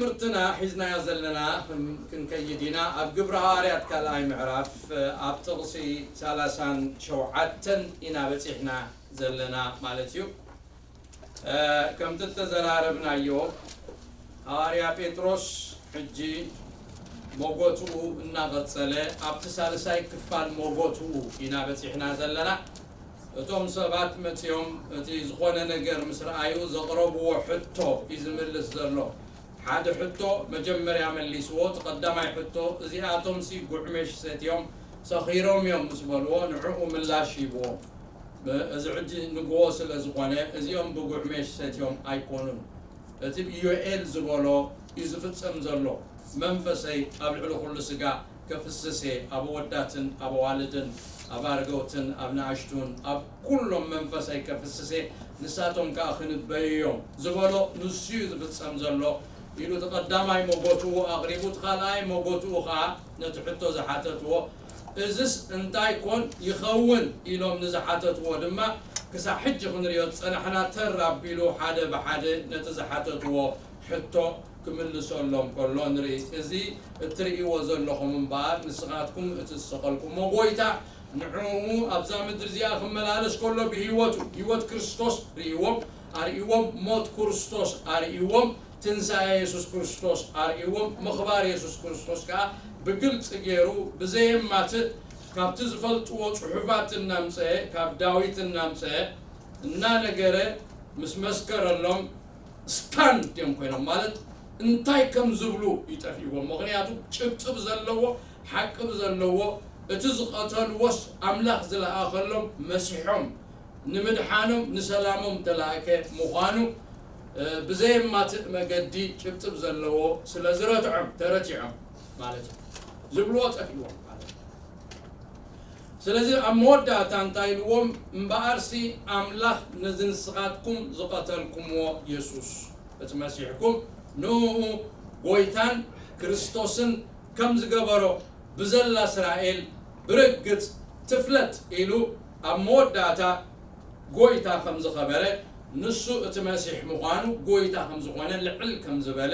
ትምህርትና ሒዝናዮ ዘለና ክን-፣ ክንከይድ ኢና። ኣብ ግብረ ሃዋርያት ካልኣይ ምዕራፍ፣ ኣብ ጥቕሲ ሰላሳን ሸውዓተን ኢና በጺሕና ዘለና ማለት እዩ። እ፣ ከምቲ እተዘራረብናዮ፣ ሃዋርያ ጴጥሮስ ሕጂ መጎትኡ እናቐጸለ፣ ኣብቲ ሳልሳይ ክፋል መጎትኡ ኢና በጺሕና ዘለና። እቶም ሰባት መጺኦም እቲ ዝኾነ ነገር ምስ ረኣዩ ዘቕረብዎ ሕቶ እዩ ዝምልስ ዘሎ። ሓደ ሕቶ መጀመርያ መሊስዎ። እቲ ቀዳማይ ሕቶ፣ "እዚኣቶምሲ ጉዕሜሽ ሰትዮም ሰኺሮም እዮም" ምስ በልዎ፣ ንዕኡ ምላሽ ሂብዎ። ብ-፣ እዚ ሕጂ ንግሆ ስለ ዝኾነ፣ እዚኦም ብጉዕሜሽ ሰትዮም ኣይኮኑን። እቲ ብኢዮኤል ዝበሎ እዩ ዝፍጸም ዘሎ። "መንፈሰይ ኣብ ልዕሊ ኩሉ ስጋ ከፍስስ እየ፣ ኣብ ኣወዳትን ኣብ ኣዋልድን፣ ኣብ ኣርገውትን ኣብ ንኣሽቱን፣ ኣብ ኩሎም መንፈሰይ ከፍስስ እየ፣ ንሳቶም ከኣ ክንበዩ እዮም" ዝበሎ ንሱ እዩ ዝፍጸም ዘሎ ኢሉ እቲ ቀዳማይ መጎትኡ ኣቕሪቡ፣ እቲ ካልኣይ መጎትኡ ከኣ ነቲ ሕቶ ዝሓተትዎ፣ "እዝስ እንታይ ኮን ይኸውን?" ኢሎም ንዝሓተትዎ ድማ፣ ክሳዕ ሕጂ ክንሪኦ ዝጸናሕና፣ ተር ኣቢሉ ሓደ ብሓደ ነቲ ዝሓተትዎ ሕቶ ክምልሰሎም ከሎ ንርኢ። "እዚ እትርእይዎ ዘለኹም እምበኣር፣ ንስኻትኩም እቲ ዝሰቐልኩሞ ጎይታ፣ ንዕኡ ኣብዛ ምድሪ እዚኣ ክመላለስ ከሎ ብህይወቱ፣ ህይወት ክርስቶስ ርእይዎም፣ ኣርእይዎም፣ ሞት ክርስቶስ ኣርእይዎም፣ ትንሳኤ የሱስ ክርስቶስ ኣርእይዎም፣ ምኽባር የሱስ ክርስቶስ ከኣ ብግልጺ ገይሩ ብዘየማትእ ካብቲ ዝፈልጥዎ ጽሑፋት እናምጸአ፣ ካብ ዳዊት እናምጸአ እናነገረ ምስ መስከረሎም፣ ስታንድ እዮም ኮይኖም፣ ማለት እንታይ ከም ዝብሉ ይጠፍእዎም። ምኽንያቱ ጭብጢ ብዘለዎ፣ ሓቂ ብዘለዎ፣ እቲ ዝቐተልዎስ ኣምላኽ ዝለኣኸሎም መሲሖም ንምድሓኖም፣ ንሰላሞም ተላእከ ምዃኑ፣ እ፣ ብዘየማትእ መገዲ ጭብጢ ብዘለዎ ስለ ዝረትዖም፣ ተረቲዖም ማለት እዩ። ዝብልዎ ጠፊእዎም ማለት እዩ። ስለዚ ኣብ መወዳእታ እንታይ ኢልዎም? "እምበኣርሲ ኣምላኽ ነዚ ንስኻትኩም ዝቐተልኩምዎ የሱስ፣ እቲ መሲሕኩም፣ ንእኡ ጎይታን ክርስቶስን ከም ዝገበሮ ብዘላ እስራኤል ብርግጽ ትፍለጥ" ኢሉ ኣብ መወዳእታ ጎይታ ከም ዝኸበረ፣ ንሱ እቲ መሲሕ ምዃኑ፣ ጎይታ ከም ዝኾነ፣ ልዕል ከም ዝበለ፣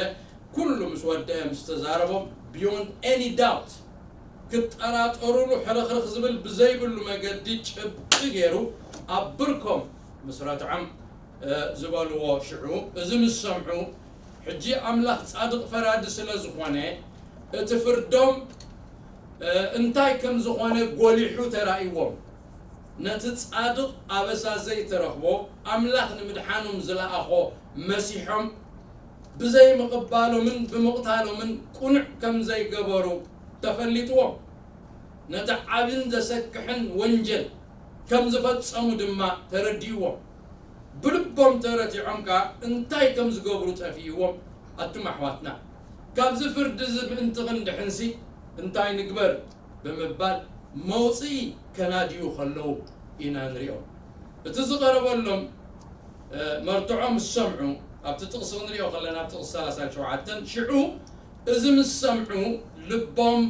ኩሉ ምስ ወደአ፣ ምስ ተዛረቦም፣ beyond any doubt፣ ክጠራጠሩሉ ሕርኽርኽ ዝብል ብዘይብሉ መገዲ ጭብጢ ገይሩ ኣብ ብርኮም ምስ ረትዖም፣ እ፣ ዝበልዎ ሽዑ፣ እዚ ምስ ሰምዑ፣ ሕጂ ኣምላኽ ጻድቕ ፈራዲ ስለ ዝኾነ፣ እቲ ፍርዶም፣ እ፣ እንታይ ከም ዝኾነ ጎሊሑ ተራእይዎም። ነቲ ጻድቕ ኣበሳ ዘይተረኽቦ፣ ኣምላኽ ንምድሓኖም ዝለኣኾ መሲሖም ብዘይምቕባሎምን ብምቕታሎምን ቅኑዕ ከም ዘይገበሩ ተፈሊጥዎም። ነቲ ዓብን ዘሰክሕን ወንጀል ከም ዝፈጸሙ ድማ ተረዲእዎም። ብልቦም ተረቲዖም ከኣ እንታይ ከም ዝገብሩ ጠፊእዎም። ኣቱም ኣሕዋትና፣ ካብዚ ፍርዲ እዚ ምእንቲ ክንድሕንሲ እንታይ ንግበር? ብምባል መውጽኢ ከናድዩ ከለዉ ኢና ንሪኦም። እቲ ዝቐረበሎም፣ እ፣ መርትዖ ምስ ሰምዑ፣ ኣብቲ ጥቕሲ ክንሪኦ ከለና፣ ኣብ ጥቕሲ ሰላሳን ሸውዓተን፣ ሽዑ እዚ ምስ ሰምዑ ልቦም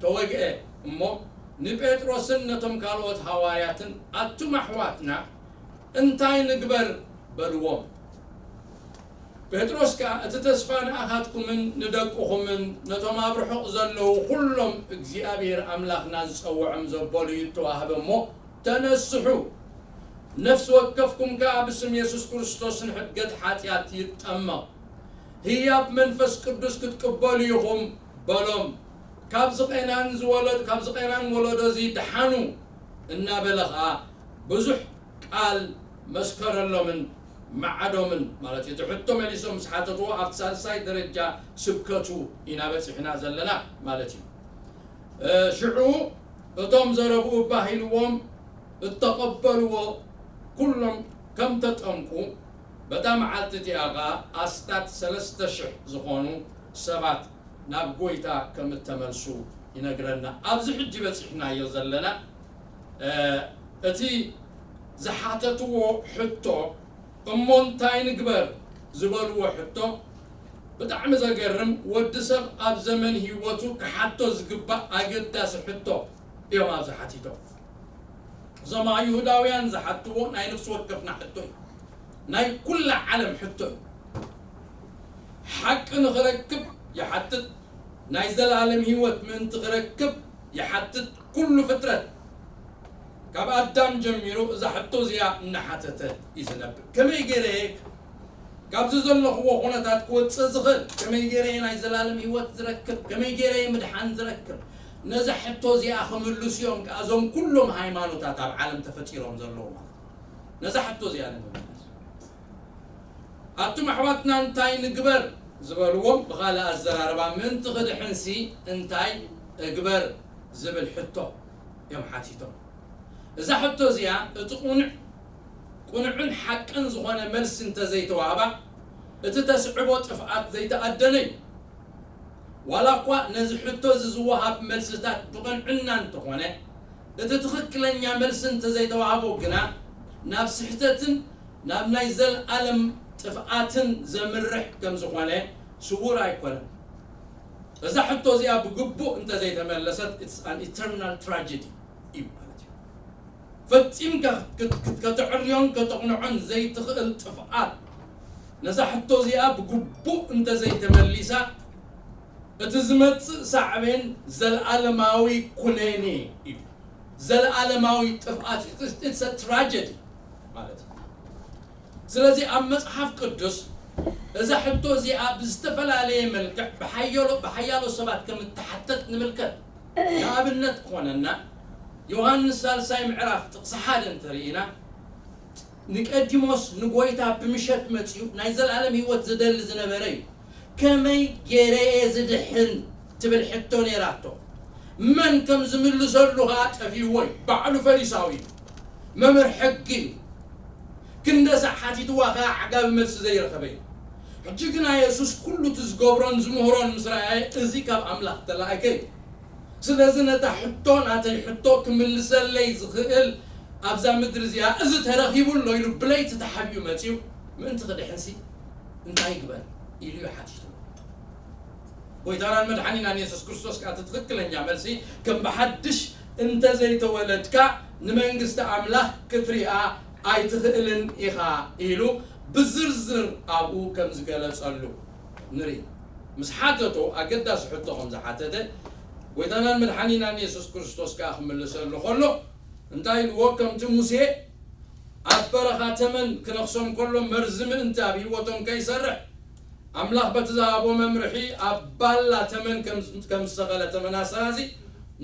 ተወግአ እሞ፣ ንጴጥሮስን ነቶም ካልኦት ሃዋርያትን፣ ኣቱም ኣሕዋትና፣ እንታይ ንግበር? በልዎም። ጴጥሮስ ከኣ፣ እቲ ተስፋ ንኣኻትኩምን ንደቅኹምን ነቶም ኣብ ርሑቕ ዘለዉ ኹሎም እግዚኣብሔር ኣምላኽና ዝጸውዖም ዘበሉ እዩ እተዋህበ እሞ፣ ተነስሑ፣ ነፍሲ ወከፍኩም ከኣ ብስም የሱስ ክርስቶስ ንሕድገት ሓጢኣት ይጠመቕ፣ ህያብ መንፈስ ቅዱስ ክትቅበሉ ኢኹም በሎም። ካብዚ ቄናን ዝወለድ-፣ ካብዚ ቄናን ወለዶ እዚ ደሓኑ እናበለ ኸኣ ብዙሕ ቃል መስከረሎምን መዓዶምን ማለት እዩ። እቲ ሕቶ መሊሶም ምስ ሓተትዎ ኣብቲ ሳልሳይ ደረጃ ስብከቱ ኢና በጺሕና ዘለና ማለት እዩ። እ፣ ሽዑ እቶም ዘረብኡ ባህ ኢልዎም እተቐበልዎ ኩሎም ከም ተጠምቁ፣ በታ መዓልቲ እቲኣ ኸኣ ኣስታት ሰለስተ ሽሕ ዝኾኑ ሰባት ናብ ጐይታ ከም እተመልሱ ይነግረና። ኣብዚ ሕጂ በጺሕናዮ ዘለና፣ እ፣ እቲ ዝሓተትዎ ሕቶ፣ "እሞ እንታይ ንግበር?" ዝበልዎ ሕቶ፣ ብጣዕሚ ዘገርም፣ ወዲ ሰብ ኣብ ዘመን ህይወቱ ክሓቶ ዝግባእ ኣገዳሲ ሕቶ እዮም ኣብዚ ሓቲቶም። እዞም ኣይሁዳውያን ዝሓትዎ ናይ ነፍሲ ወከፍና ሕቶ እዩ። ናይ ኩላ ዓለም ሕቶ እዩ። ሓቂ ንኽረክብ ይሓትት፣ ናይ ዘለኣለም ህይወት ምእንቲ ክረክብ ይሓትት። ኩሉ ፍጥረት ካብ ኣዳም ጀሚሩ እዛ ሕቶ እዚኣ እናሓተተ እዩ ዝነብር። ከመይ ገይረ እየ ካብዚ ዘለኽዎ ኩነታት ክወፅእ ዝኽእል? ከመይ ገይረ እየ ናይ ዘላለም ህይወት ዝረክብ? ከመይ ገይረ እየ ምድሓን ዝረክብ? ነዛ ሕቶ እዚኣ ክምልሱ እዮም ከኣ እዞም ኩሎም ሃይማኖታት ኣብ ዓለም ተፈጢሮም ዘለዉ ማለት እዩ። ነዛ ሕቶ እዚኣ ንምምላስ ኣቱም ኣሕዋትና እንታይ ንግበር ዝበልዎም፣ ብኻልእ ኣዘራርባ ምእንቲ ክድሕንሲ እንታይ እግበር ዝብል ሕቶ እዮም ሓቲቶም። እዛ ሕቶ እዚኣ እቲ ቁኑዕ ቁኑዕን ሓቅን ዝኾነ መልሲ እንተዘይተዋህባ እቲ ተስዕቦ ጥፍኣት ዘይተኣደነ እዩ። ዋላ እኳ ነዚ ሕቶ እዚ ዝወሃብ መልስታት ብቕንዕና እንተኾነ እቲ ትኽክለኛ መልሲ እንተዘይተዋህቦ ግና ናብ ስሕተትን ናብ ናይ ዘለኣለም ጥፍኣትን ዘምርሕ ከም ዝኾነ ስዉር ኣይኮነን። እዛ ሕቶ እዚኣ ብግቡእ እንተዘይተመለሰት it's an eternal tragedy እዩ ማለት እዩ። ፈጺምካ ከተዕርዮን ከተቕንዖን ዘይትኽእል ጥፍኣት ነዛ ሕቶ እዚኣ ብግቡእ እንተዘይተመሊሳ እቲ ዝመጽእ ሳዕቤን ዘለኣለማዊ ኩነኔ እዩ። ዘለኣለማዊ ጥፍኣት it's a tragedy ማለት እዩ። ስለዚ ኣብ መጽሓፍ ቅዱስ እዛ ሕቶ እዚኣ ብዝተፈላለየ መልክዕ ብሓያሎ ሰባት ከም እተሓተት ንምልከት። ንኣብነት ክኾነና ዮሃንስ ሳልሳይ ምዕራፍ ጥቕሲ ሓደ እንተርኢና ኒቀዲሞስ ንጎይታ ብምሸት መጺኡ ናይ ዘለኣለም ህይወት ዝደሊ ዝነበረ እዩ። ከመይ ገይረ እየ ዝድሕን ትብል ሕቶ ነይራቶ። መን ከም ዝምልሰሉ ኸኣ ጠፊእዎ እዩ። ባዕሉ ፈሪሳዊ እዩ። መምህር ሕጊ እዩ። ክንደሳዕ ሓቲትዋ ኸኣ ዓጋቢ መልሲ ዘይረኸበ እዩ። ሕጂ ግና የሱስ ኩሉ እቲ ዝገብሮን ዝምህሮን ምስ ረኣየ እዚ ካብ ኣምላኽ ተላእከ እዩ። ስለዚ ነታ ሕቶ ናተይ ሕቶ ክምልሰለይ ዝኽእል ኣብዛ ምድሪ እዚኣ እዚ ተረኺቡ ኣሎ ኢሉ ብለይቲ ተሓቢኡ መጺኡ ምእንቲ ክድሕንሲ እንታይ ይግበር ኢሉ እዩ ሓቲቱ። ጎይታናን መድሓኒናን የሱስ ክርስቶስ ከኣ እቲ ትኽክለኛ መልሲ ከም ብሓድሽ እንተዘይተወለድካ ንመንግስቲ ኣምላኽ ክትሪኣ ኣይትኽእልን ኢኻ ኢሉ ብዝርዝር ኣብኡ ከም ዝገለጸሉ ንርኢ። ምስ ሓተቶ ኣገዳሲ ሕቶ ከም ዝሓተተ ጎይታናን መድሓኒናን የሱስ ክርስቶስ ከኣ ክምልሰሉ ከሎ እንታይ ኢልዎ? ከምቲ ሙሴ ኣብ በረኻ ተመን ክነኽሶም ከሎ መርዚ ምእንቲ ኣብ ህይወቶም ከይሰርሕ ኣምላኽ በቲ ዝሃቦ መምርሒ ኣብ ባላ ተመን ከም ዝሰቐለ ተመን ኣሰራዚ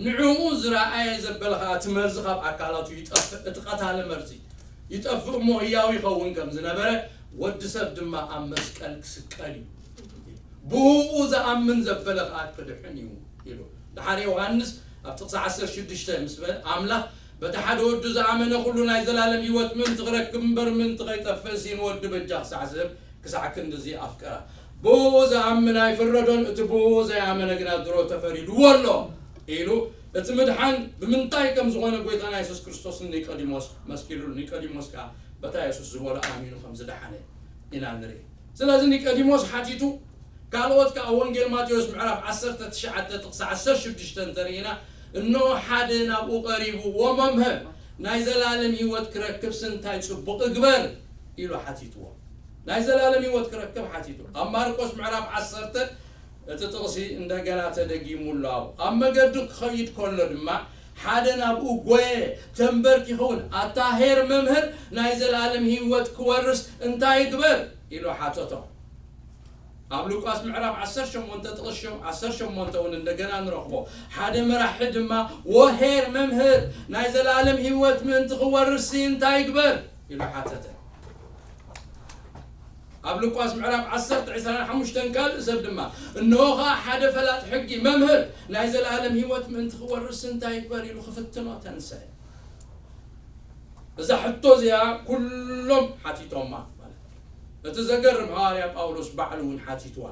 ንዕኡ ዝረኣየ ዘበለ ኸኣ እቲ መርዚ ካብ ኣካላቱ ይጠፍእ፣ እቲ ቀታሊ መርዚ ይጠፍእ እሞ ህያው ይኸውን ከም ዝነበረ ወዲ ሰብ ድማ ኣብ መስቀል ክስቀል እዩ። ብእኡ ዝኣምን ዘበለ ኸኣ ክድሕን እዩ ኢሉ። ደሓር ዮሃንስ ኣብ ጥቕሲ ዓሰርተ ሽዱሽተ ምስ በለ ኣምላኽ በቲ ሓደ ወዱ ዝኣመነ ኩሉ ናይ ዘላለም ህይወት ምእንቲ ክረክብ እምበር ምእንቲ ከይጠፍእ ሲን ወዱ በጃ ክሳዕ ዝህብ ክሳዕ ክንድዚ ኣፍቀራ። ብኡ ዝኣምን ኣይፍረዶን፣ እቲ ብኡ ዘይኣመነ ግና ድሮ ተፈሪድዎ ኣሎ ኢሉ እቲ ምድሓን ብምንታይ ከም ዝኾነ ጎይታና የሱስ ክርስቶስ ንኒቆዲሞስ መስኪሩሉ። ኒቆዲሞስ ከኣ በታ የሱስ ዝበሎ ኣሚኑ ከም ዝደሓነ ኢና ንርኢ። ስለዚ ኒቆዲሞስ ሓቲቱ ካልኦት ከኣ ወንጌል ማቴዎስ ምዕራፍ ዓሰርተ ትሽዓተ ጥቕሲ ዓሰርተ ሽዱሽተ እንተርኢና እንሆ ሓደ ናብኡ ቀሪቡ ወመምህር ናይ ዘላለም ህይወት ክረክብ ስንታይ ጽቡቕ እግበር ኢሉ ሓቲትዎ። ናይ ዘላለም ህይወት ክረክብ ሓቲቱ ኣብ ማርቆስ ምዕራፍ ዓሰርተ እቲ ጥቕሲ እንደገና ተደጊሙ ኣሎ። ኣብ መገዱ ክኸይድ ከሎ ድማ ሓደ ናብኡ ጎየ፣ ተንበርኪኹ እውን ኣታ ሄር መምህር ናይ ዘላለም ህይወት ክወርስ እንታይ እግበር ኢሉ ሓተቶ። ኣብ ሉቃስ ምዕራፍ ዓሰርተ ሸሞንተ ጥቕስ ዓሰርተ ሸሞንተ እውን እንደገና ንረኽቦ። ሓደ መራሒ ድማ ወሄር መምህር ናይ ዘላለም ህይወት ምእንቲ ክወርስሲ እንታይ ይግበር ኢሉ ሓተተ። ኣብ ሉቃስ ምዕራፍ ዓሰርተ ዕስራን ሓሙሽተን ካልእ ሰብ ድማ እንሆ ኸዓ ሓደ ፈላጥ ሕጊ መምህር ናይ ዘላለም ህይወት ምእንቲ ክወርስሲ እንታይ ይግበር ኢሉ ክፍትኖ ተንሰ። እዛ ሕቶ እዚኣ ኩሎም ሓቲቶማ ማለት እዩ። እቲ ዘገርም ሃዋርያ ጳውሎስ ባዕሉ እውን ሓቲትዋ።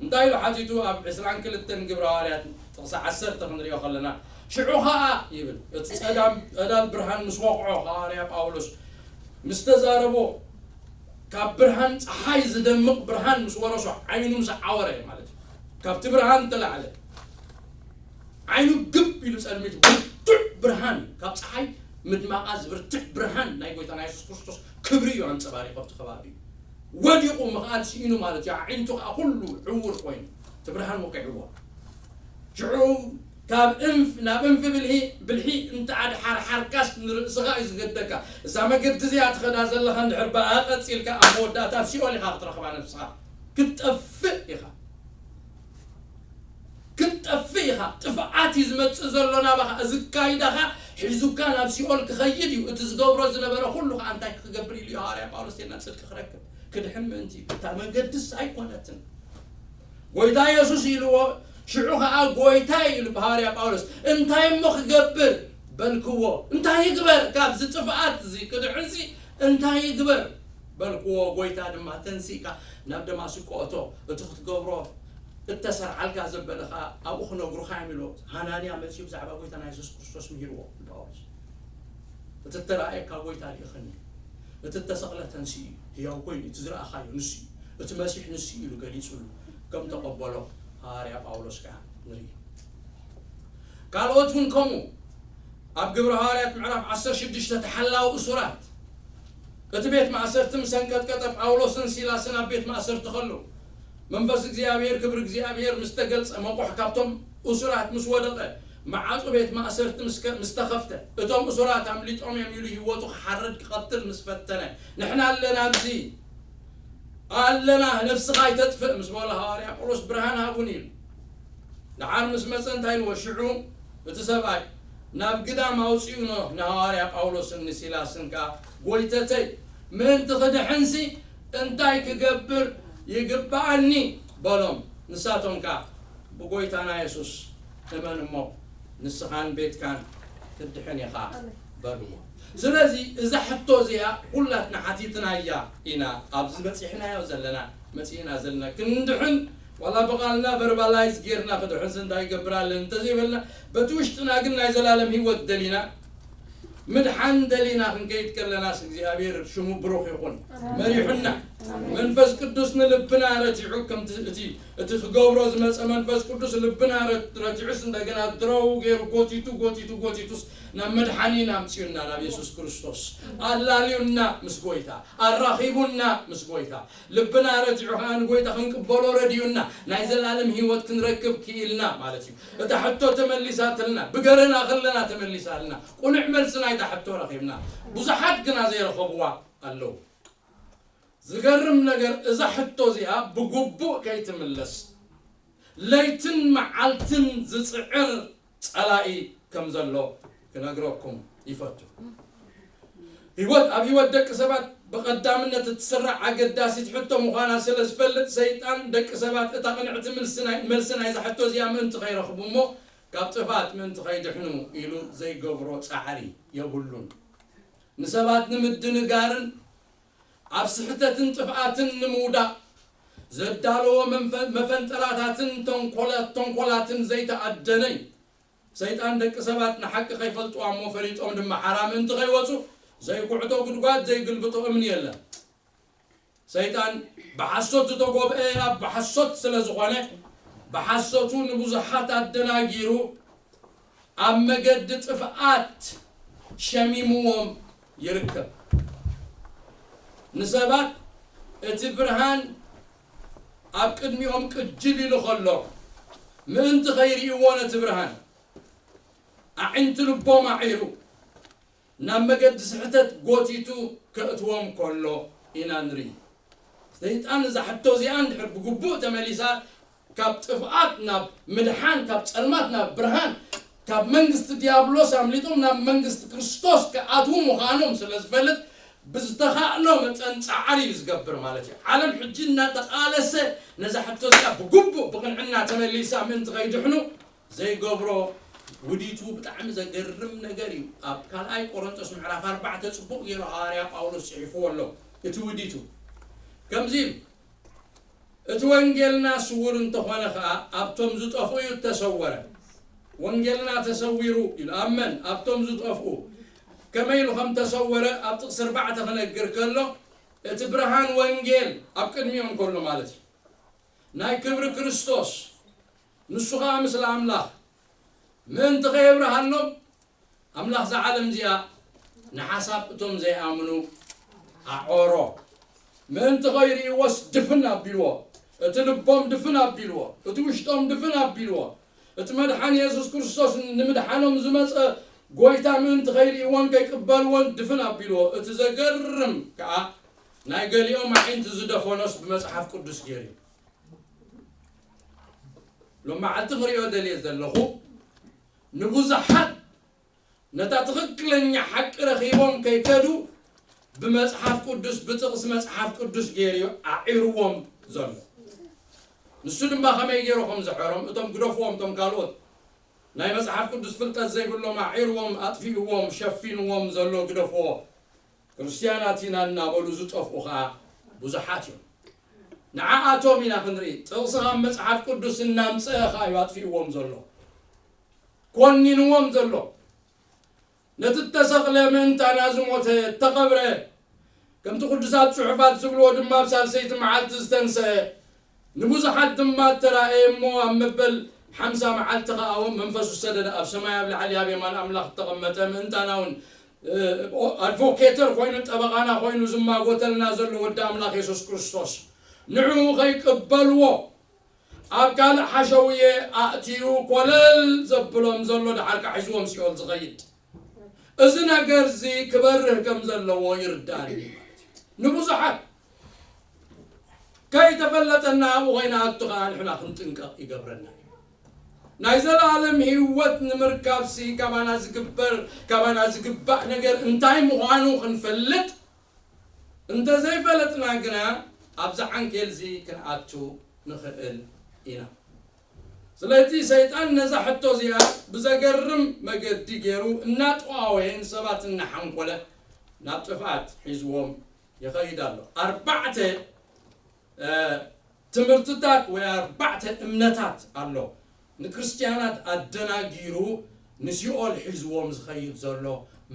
እንታይ ኢሉ ሓቲቱ? ኣብ ዕስራን ክልተን ግብረ ሃዋርያት ጥቕሲ ዓሰርተ ክንሪኦ ከለና ሽዑ ኸዓ ይብል እቲ ጸዳል ብርሃን ምስ ወቕዖ ሃዋርያ ጳውሎስ ምስ ተዛረቦ ካብ ብርሃን ጸሓይ ዝደምቕ ብርሃን ምስ ወረሶ ዓይኑ ምስ ዓወረ ማለት እዩ። ካብቲ ብርሃን ተላዕለ ዓይኑ ግብ ኢሉ ጸልሚቱ ብርቱዕ ብርሃን ካብ ጸሓይ ምድማቓ ዝብርትዕ ብርሃን ናይ ጎይታና የሱስ ክርስቶስ ክብሪ እዩ ኣንጸባሪቑ ኣብቲ ከባቢ። ወዲቑ ምኽኣል ስኢኑ ማለት እዩ። ኣዒንቱ ከዓ ኩሉ ዕውር ኮይኑ፣ እቲ ብርሃን ወቂዕዎ። ሽዑ ካብ እንፍ ናብ እንፍ ብልሒ፣ ብልሒ እንተ ኣድሓርሓርካስ ንርእስኻ እዩ ዝገደካ። እዛ መገዲ እዚኣ ትኸዳ ዘለኻ እንድሕር ብኣ ቀጺልካ፣ ኣብ መወዳእታ ኣብ ሲኦል ኢኻ ክትረኽባ ነብስኻ። ክትጠፍእ ኢኻ። ክትጠፍእ ኢኻ። ጥፍኣት እዩ ዝመጽእ ዘሎ ናባኻ። እዚ ኣካይዳኻ ሒዙካ ናብ ሲኦል ክኸይድ እዩ። እቲ ዝገብሮ ዝነበረ ኩሉ ኸኣ እንታይ ክገብር ኢሉ እዩ ሃዋርያ ጳውሎስ ኢልና ጽድቂ ክረክብ? ክድሕን ምእንቲ እዩ። እታ መንገድስ ኣይኮነትን። ጎይታ የሱስ ኢልዎ፣ ሽዑ ኸኣ ጎይታ ኢሉ ብሃዋርያ ጳውሎስ። እንታይ እሞ ክገብር በልክዎ? እንታይ ይግበር? ካብዚ ጥፍኣት እዚ ክድሕንሲ እንታይ ይግበር በልክዎ? ጎይታ ድማ ተንሲእካ ናብ ደማስቆ እቶ፣ እቲ ክትገብሮ እተሰርዓልካ ዘበለ ኸኣ ኣብኡ ክነግሩኻ እዮም ኢልዎ። ሃናንያ መጺኡ ብዛዕባ ጎይታና የሱስ ክርስቶስ ምሂርዎ ንጳውሎስ። እቲ እተራእየካ ጎይታ ልኢኸኒ እዩ። እቲ እተሰቕለ ተንሲኡ እዩ። ህያው ኮይኑ እቲ ዝረኣኻዮ ንሱ እዩ። እቲ መሲሕ ንሱ እዩ ኢሉ ገሊጹሉ ከም ተቐበሎ ሃዋርያ ጳውሎስ ከኣ ንርኢ። ካልኦት እውን ከምኡ ኣብ ግብረ ሃዋርያት ምዕራፍ ዓሰርተ ሽዱሽተ ተሓላዊ እሱራት እቲ ቤት ማእሰርቲ ምስ ኣንቀጥቀጠ ጳውሎስን ሲላስን ኣብ ቤት ማእሰርቲ ከለዉ መንፈስ እግዚኣብሔር ክብሪ እግዚኣብሔር ምስ ተገልጸ መቑሕ ካብቶም እሱራት ምስ ወደቐ ማዕጾ ቤት ማእሰርቲ ምስ ከ- ምስ ተኸፍተ እቶም እሱራት ኣምሊጦም እዮም ኢሉ ህይወቱ ክሓርድ ክቐትል ምስ ፈተነ ንሕና ኣለና ኣብዚ ኣለና ነብስኻ ኣይተጥፍእ ምስ በሎ ሃዋርያ ጳውሎስ ብርሃን ሃቡን ኢሉ ደሓር ምስ መጸ እንታይ ኢልዎ ሽዑ እቲ ሰብኣይ ናብ ግዳም ኣውጺኡኖ ንሃዋርያ ጳውሎስን ንሲላስን ከኣ ጎይተተይ ምእንቲ ክድሕንሲ እንታይ ክገብር ይግብኣኒ በሎም ንሳቶም ከኣ ብጎይታና የሱስ እመን እሞ ንስኻን ቤትካን ክትድሕን ኢኻ በልዎ ስለዚ እዛ ሕቶ እዚኣ ኩላትና ሓቲትናያ ኢና ኣብዚ በፂሕናዮ ዘለና መፂእና ዘለና ክንድሕን ዋላ ብቓልና ቨርባላይዝ ጌርና ክድሕንስ እንታይ ይገብር ኣለን እንተዘይበልና በቲ ውሽጥና ግን ናይ ዘላለም ህይወት ደሊና ምድሓን ደሊና ክንከይድ ከለናስ እግዚኣብሔር ሽሙ ብሩኽ ይኹን መሪሑና መንፈስ ቅዱስ ንልብና ረቲዑ ከምቲ እቲ እቲ ክገብሮ ዝመፀ መንፈስ ቅዱስ ልብና ረቲዑስ እንደገና ድረው ገይሩ ጎቲቱ ጎቲቱ ጎቲቱስ ናብ መድሓኒና ኣምፅኡና ናብ የሱስ ክርስቶስ ኣላልዩና ምስ ጎይታ ኣራኺቡና ምስ ጎይታ ልብና ረቲዑ ከዓ ንጎይታ ክንቅበሎ ረድዩና ናይ ዘላለም ህይወት ክንረክብ ክኢልና ማለት እዩ እታ ሕቶ ተመሊሳትልና ብገረና ከለና ተመሊሳልና ቁኑዕ መልሲ ናይታ ሕቶ ረኺብና ብዙሓት ግና ዘይረኸብዋ ኣለዉ ዝገርም ነገር እዛ ሕቶ እዚኣ ብግቡእ ከይትምለስ ለይትን መዓልትን ዝፅዕር ፀላኢ ከም ዘሎ ክነግረኩም ይፈቱ። ህይወት ኣብ ህይወት ደቂ ሰባት ብቐዳምነት እትስራዕ ኣገዳሲት ሕቶ ምዃና ስለ ዝፈልጥ ሰይጣን ደቂ ሰባት እታ ቅንዕቲ መልሲ ናይዛ ሕቶ እዚኣ ምእንቲ ከይረኽቡ እሞ ካብ ጥፍኣት ምእንቲ ከይድሕኑ ኢሉ ዘይገብሮ ፃዕሪ የብሉን። ንሰባት ንምድንጋርን ኣብ ስሕተትን ጥፍኣትን ንምውዳቕ ዘዳለዎ መፈንጠራታትን ተንኮላትን ዘይተኣደነ እዩ። ሰይጣን ደቂ ሰባት ንሓቂ ከይፈልጥዋ እሞ ፈሊጦም ድማ ሓራ ምእንቲ ከይወፁ ዘይኩዕቶ ጉድጓድ ዘይግልብጦ እምኒ የለን። ሰይጣን ብሓሶት ዝተጎብአ ኣብ ብሓሶት ስለ ዝኾነ ብሓሶቱ ንብዙሓት ኣደናጊሩ ኣብ መገዲ ጥፍኣት ሸሚምዎም ይርከብ። ንሰባት እቲ ብርሃን ኣብ ቅድሚኦም ቅጅል ኢሉ ከሎ ምእንቲ ከይርእይዎ ነቲ ብርሃን ኣዒንቲ ልቦም ኣዒሩ ናብ መገዲ ስሕተት ጎቲቱ ከእትዎም ከሎ ኢና ንርኢ። ሰይጣን እዛ ሕቶ እዚኣ እንድሕር ብግቡእ ተመሊሳ ካብ ጥፍኣት ናብ ምድሓን ካብ ጸልማት ናብ ብርሃን ካብ መንግስቲ ዲያብሎስ ኣምሊጦም ናብ መንግስቲ ክርስቶስ ክኣትዉ ምዃኖም ስለ ዝፈልጥ ብዝተኻእሎ መጠን ጻዕሪ እዩ ዝገብር ማለት እዩ። ዓለም ሕጂ እናተቓለሰ ነዛ ሕቶ እዚኣ ብግቡእ ብቕንዕና ተመሊሳ ምእንቲ ከይድሕኑ ዘይገብሮ ውዲቱ ብጣዕሚ ዘገርም ነገር እዩ። ኣብ ካልኣይ ቆሮንጦስ ምዕራፍ ኣርባዕተ ጽቡቕ ገይሩ ሃዋርያ ጳውሎስ ጽሒፍዎ ኣሎ። እቲ ውዲቱ ከምዚ እዩ። እቲ ወንጌልና ስውር እንተኾነ ኸኣ ኣብቶም ዝጠፍኡ እዩ እተሰወረ። ወንጌልና ተሰዊሩ ኢሉ ኣብ መን? ኣብቶም ዝጠፍኡ። ከመይ ኢሉ ከም ተሰወረ ኣብ ጥቕሲ ኣርባዕተ ክነግር ከሎ እቲ ብርሃን ወንጌል ኣብ ቅድሚኦም ከሎ ማለት እዩ። ናይ ክብሪ ክርስቶስ ንሱ ኸኣ ምስለ ኣምላኽ ምእንቲ ኸየብርሃሎም ኣምላኽ እዛ ዓለም እዚኣ ንሓሳብ እቶም ዘይኣምኑ ኣዖሮ። ምእንቲ ኸይርእይዎስ ድፍን ኣቢልዎ፣ እቲ ልቦም ድፍን ኣቢልዎ፣ እቲ ውሽጦም ድፍን ኣቢልዎ። እቲ መድሓኒ የሱስ ክርስቶስ ንምድሓኖም ዝመጸ ጎይታ ምእንቲ ኸይርእይዎን ከይቅበልዎን ድፍን ኣቢልዎ። እቲ ዘገርም ከኣ ናይ ገሊኦም ኣዒንቲ ዝደፈኖስ ብመጽሓፍ ቅዱስ ገይሩ እዩ። ሎመዓልቲ ክሪኦ ደልየ ዘለኹ ንብዙሓት ነታ ትኽክለኛ ሓቂ ረኺቦም ከይከዱ ብመጽሓፍ ቅዱስ፣ ብጥቕሲ መጽሓፍ ቅዱስ ገይሩ እዩ ኣዒርዎም ዘሎ። ንሱ ድማ ከመይ ገይሩ ከም ዘዐሮም እቶም ግደፍዎም፣ እቶም ካልኦት ናይ መጽሓፍ ቅዱስ ፍልጠት ዘይብሎም ኣዒርዎም፣ ኣጥፊእዎም፣ ሸፊንዎም ዘሎ ግደፍዎ። ክርስትያናት ኢና እናበሉ ዝጠፍኡ ኸዓ ብዙሓት እዮም። ንዓኣቶም ኢና ክንርኢ። ጥቕሲ ካብ መጽሓፍ ቅዱስ እናምጸአ ኸዓ እዩ ኣጥፊእዎም ዘሎ፣ ኮኒንዎም ዘሎ። ነቲ እተሰቕለ ምእንታና ዝሞተ፣ እተቐብረ፣ ከምቲ ቅዱሳት ጽሑፋት ዝብልዎ ድማ ኣብ ሳልሰይቲ መዓልቲ ዝተንስአ፣ ንብዙሓት ድማ እተራእየ እሞ ኣብ መበል ሓምሳ መዓልቲ ኸኣ መንፈሱ ሰደደ፣ ኣብ ሰማይ ኣብ ላዕሊ ኣብ የማን ኣምላኽ እተቐመጠ ምእንታና እውን፣ እ፣ ኣድቮኬተር ኮይኑ፣ ጠበቓና ኮይኑ ዝማጎተልና ዘሎ ወዲ ኣምላኽ የሱስ ክርስቶስ ንዕኡ ከይቅበልዎ ኣብ ካልእ ሓሸውየ ኣእትዩ ኮለል ዘብሎም ዘሎ፣ ደሓር ከዓ ሒዝዎም ሲኦል ዝኸይድ። እዚ ነገር እዚ ክበርህ ከም ዘለዎ ይርዳእኒ ማለት እዩ። ንብዙሓት ከይተፈለጠና ኣብኡ ከይንኣቱ ከዓ ንሕና ክንጥንቀቕ ይገብረና እዩ። ናይ ዘለኣለም ህይወት ንምርካብሲ ካባና ዝግበር፣ ካባና ዝግባእ ነገር እንታይ ምዃኑ ክንፈልጥ እንተዘይፈለጥና ግና ኣብዚ ዓንኬል እዚ ክንኣቱ ንኽእል ኢና። ስለዚ ሰይጣን ነዛ ሕቶ እዚኣ ብዘገርም መገዲ ገይሩ እናጠዋወየ ንሰባት እናሓንኮለ ናብ ጥፍኣት ሒዝዎም ይኸይድ ኣሎ። ኣርባዕተ፣ እ፣ ትምህርትታት ወይ ኣርባዕተ እምነታት ኣሎ ንክርስትያናት ኣደናጊሩ ንሲኦል ሒዝዎም ዝኸይድ ዘሎ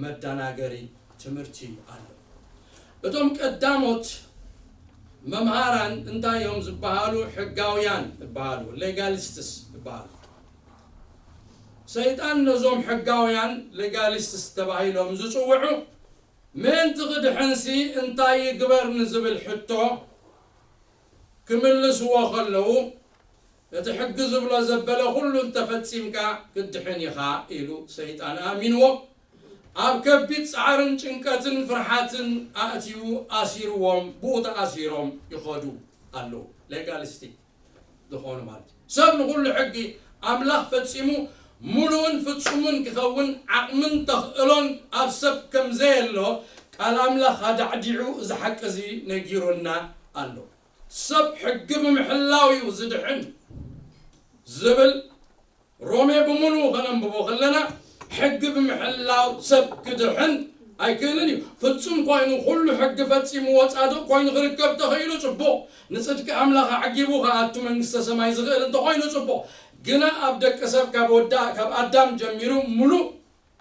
መደናገሪ ትምህርቲ ኣሎ። እቶም ቀዳሞት መምሃራን እንታይ እዮም ዝበሃሉ? ሕጋውያን ይበሃሉ፣ ሌጋሊስትስ ይበሃሉ። ሰይጣን ነዞም ሕጋውያን፣ ሌጋሊስትስ ተባሂሎም ዝጽውዑ፣ ምእንቲ ክድሕንሲ እንታይ ይግበር ንዝብል ሕቶ ክምልስዎ ከለዉ፣ እቲ ሕጊ ዝብሎ ዘበለ ኩሉ እንተፈጺምካ ክትድሕን ኢኻ ኢሉ ሰይጣን ኣእሚንዎ። ኣብ ከቢድ ጻዕርን ጭንቀትን ፍርሓትን ኣእትዩ ኣሲርዎም፣ ብኡ ተኣሲሮም ይኸዱ ኣለዉ። ሌጋሊስቲክ ዝኾኑ ማለት እዩ። ሰብ ንኹሉ ሕጊ ኣምላኽ ፈጺሙ ምሉእን ፍጹምን ክኸውን ዓቕምን ተኽእሎን ኣብ ሰብ ከም ዘየሎ ቃል ኣምላኽ ኣዳዕዲዑ እዚ ሓቂ እዚ ነጊሩና ኣሎ። ሰብ ሕጊ ብምሕላው እዩ ዝድሕን ዝብል ሮሜ ብምሉኡ ከነንብቦ ከለና፣ ሕጊ ብምሕላው ሰብ ክድሕን ኣይክእልን እዩ። ፍጹም ኮይኑ፣ ኩሉ ሕጊ ፈጺምዎ ጻድቕ ኮይኑ ክርከብ ተኽኢሉ ጽቡቕ። ንጽድቂ ኣምላኽ ኣዕጊቡ ክኣቱ መንግስተ ሰማይ ዝኽእል እንተኾይኑ ጽቡቕ። ግና ኣብ ደቂ ሰብ ካብ ወዳ-፣ ካብ ኣዳም ጀሚሩ ምሉእ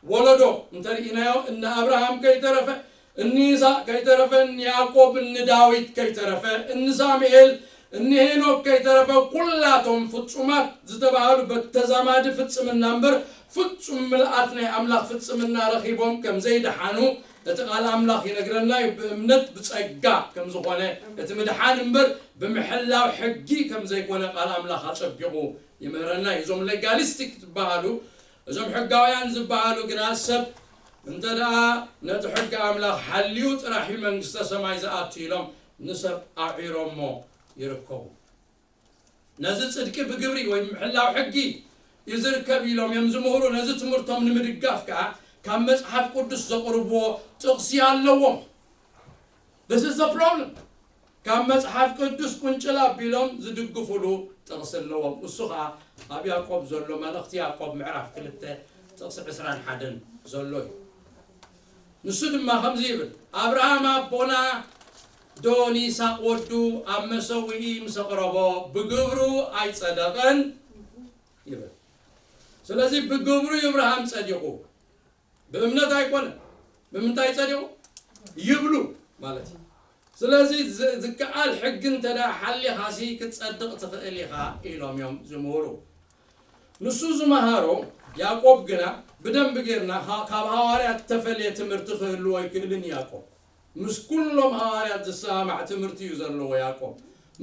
ወለዶ እንተርኢናዮ፣ እኒ ኣብርሃም ከይተረፈ፣ እኒ ይስሐቅ ከይተረፈ፣ እኒ ያዕቆብ፣ እኒ ዳዊት ከይተረፈ፣ እኒ ሳሙኤል፣ እኒ ሄኖክ ከይተረፈ፣ ኩላቶም ፍጹማት ዝተባህሉ በቲ ተዛማዲ ፍጽምና እምበር፣ ፍጹም ምልኣት ናይ ኣምላኽ ፍጽምና ረኺቦም ከም ዘይደሓኑ እቲ ቃል ኣምላኽ ይነግረና እዩ። ብእምነት ብጸጋ ከም ዝኾነ እቲ ምድሓን እምበር ብምሕላው ሕጊ ከም ዘይኮነ ቃል ኣምላኽ ኣጸቢቑ ይምህረና እዩ። እዞም ሌጋሊስቲክ ዝበሃሉ፣ እዞም ሕጋውያን ዝበሃሉ ግና ሰብ እንተ ደኣ ነቲ ሕጊ ኣምላኽ ሓልዩ ጥራሕ እዩ መንግስተ ሰማይ ዝኣቱ ኢሎም ንሰብ ኣዒሮሞ ይርከቡ። ነዚ ጽድቂ ብግብሪ ወይ ብምሕላው ሕጊ እዩ ዝርከብ ኢሎም እዮም ዝምህሩ። ነዚ ትምህርቶም ንምድጋፍ ከኣ ካብ መጽሓፍ ቅዱስ ዘቕርብዎ ጥቕሲ ኣለዎም። This is the problem። ካብ መጽሓፍ ቅዱስ ቁንጭል ኣቢሎም ዝድግፉሉ ጥቕሲ ኣለዎም። እሱ ኸኣ ኣብ ያዕቆብ ዘሎ፣ መልእኽቲ ያዕቆብ ምዕራፍ ክልተ ጥቕሲ ዕስራን ሓደን ዘሎ እዩ። ንሱ ድማ ከምዚ ይብል፣ ኣብርሃም ኣቦና ዶ ንይስሐቅ ወዱ ኣብ መሰውኢ ምስ ኣቕረቦ ብግብሩ ኣይጸደቐን ይብል። ስለዚ ብግብሩ እዩ ኣብርሃም ጸዲቑ፣ ብእምነት ኣይኮነን። ብምንታይ ጸዲቑ ይብሉ ማለት እዩ። ስለዚ ዝ-፣ ዝከኣል ሕጊ እንተ ደኣ ሓሊኻሲ ክትጸድቕ ትኽእል ኢኻ ኢሎም እዮም ዝምህሩ። ንሱ ዝመሃሮ ያዕቆብ ግና ብደንቢ ጌርና ሃ-፣ ካብ ሃዋርያት እተፈልየ ትምህርቲ ክህልዎ ኣይክእልን እዩ ያዕቆብ። ምስ ኩሎም ሃዋርያት ዝሰማማዕ ትምህርቲ እዩ ዘለዎ ያዕቆብ።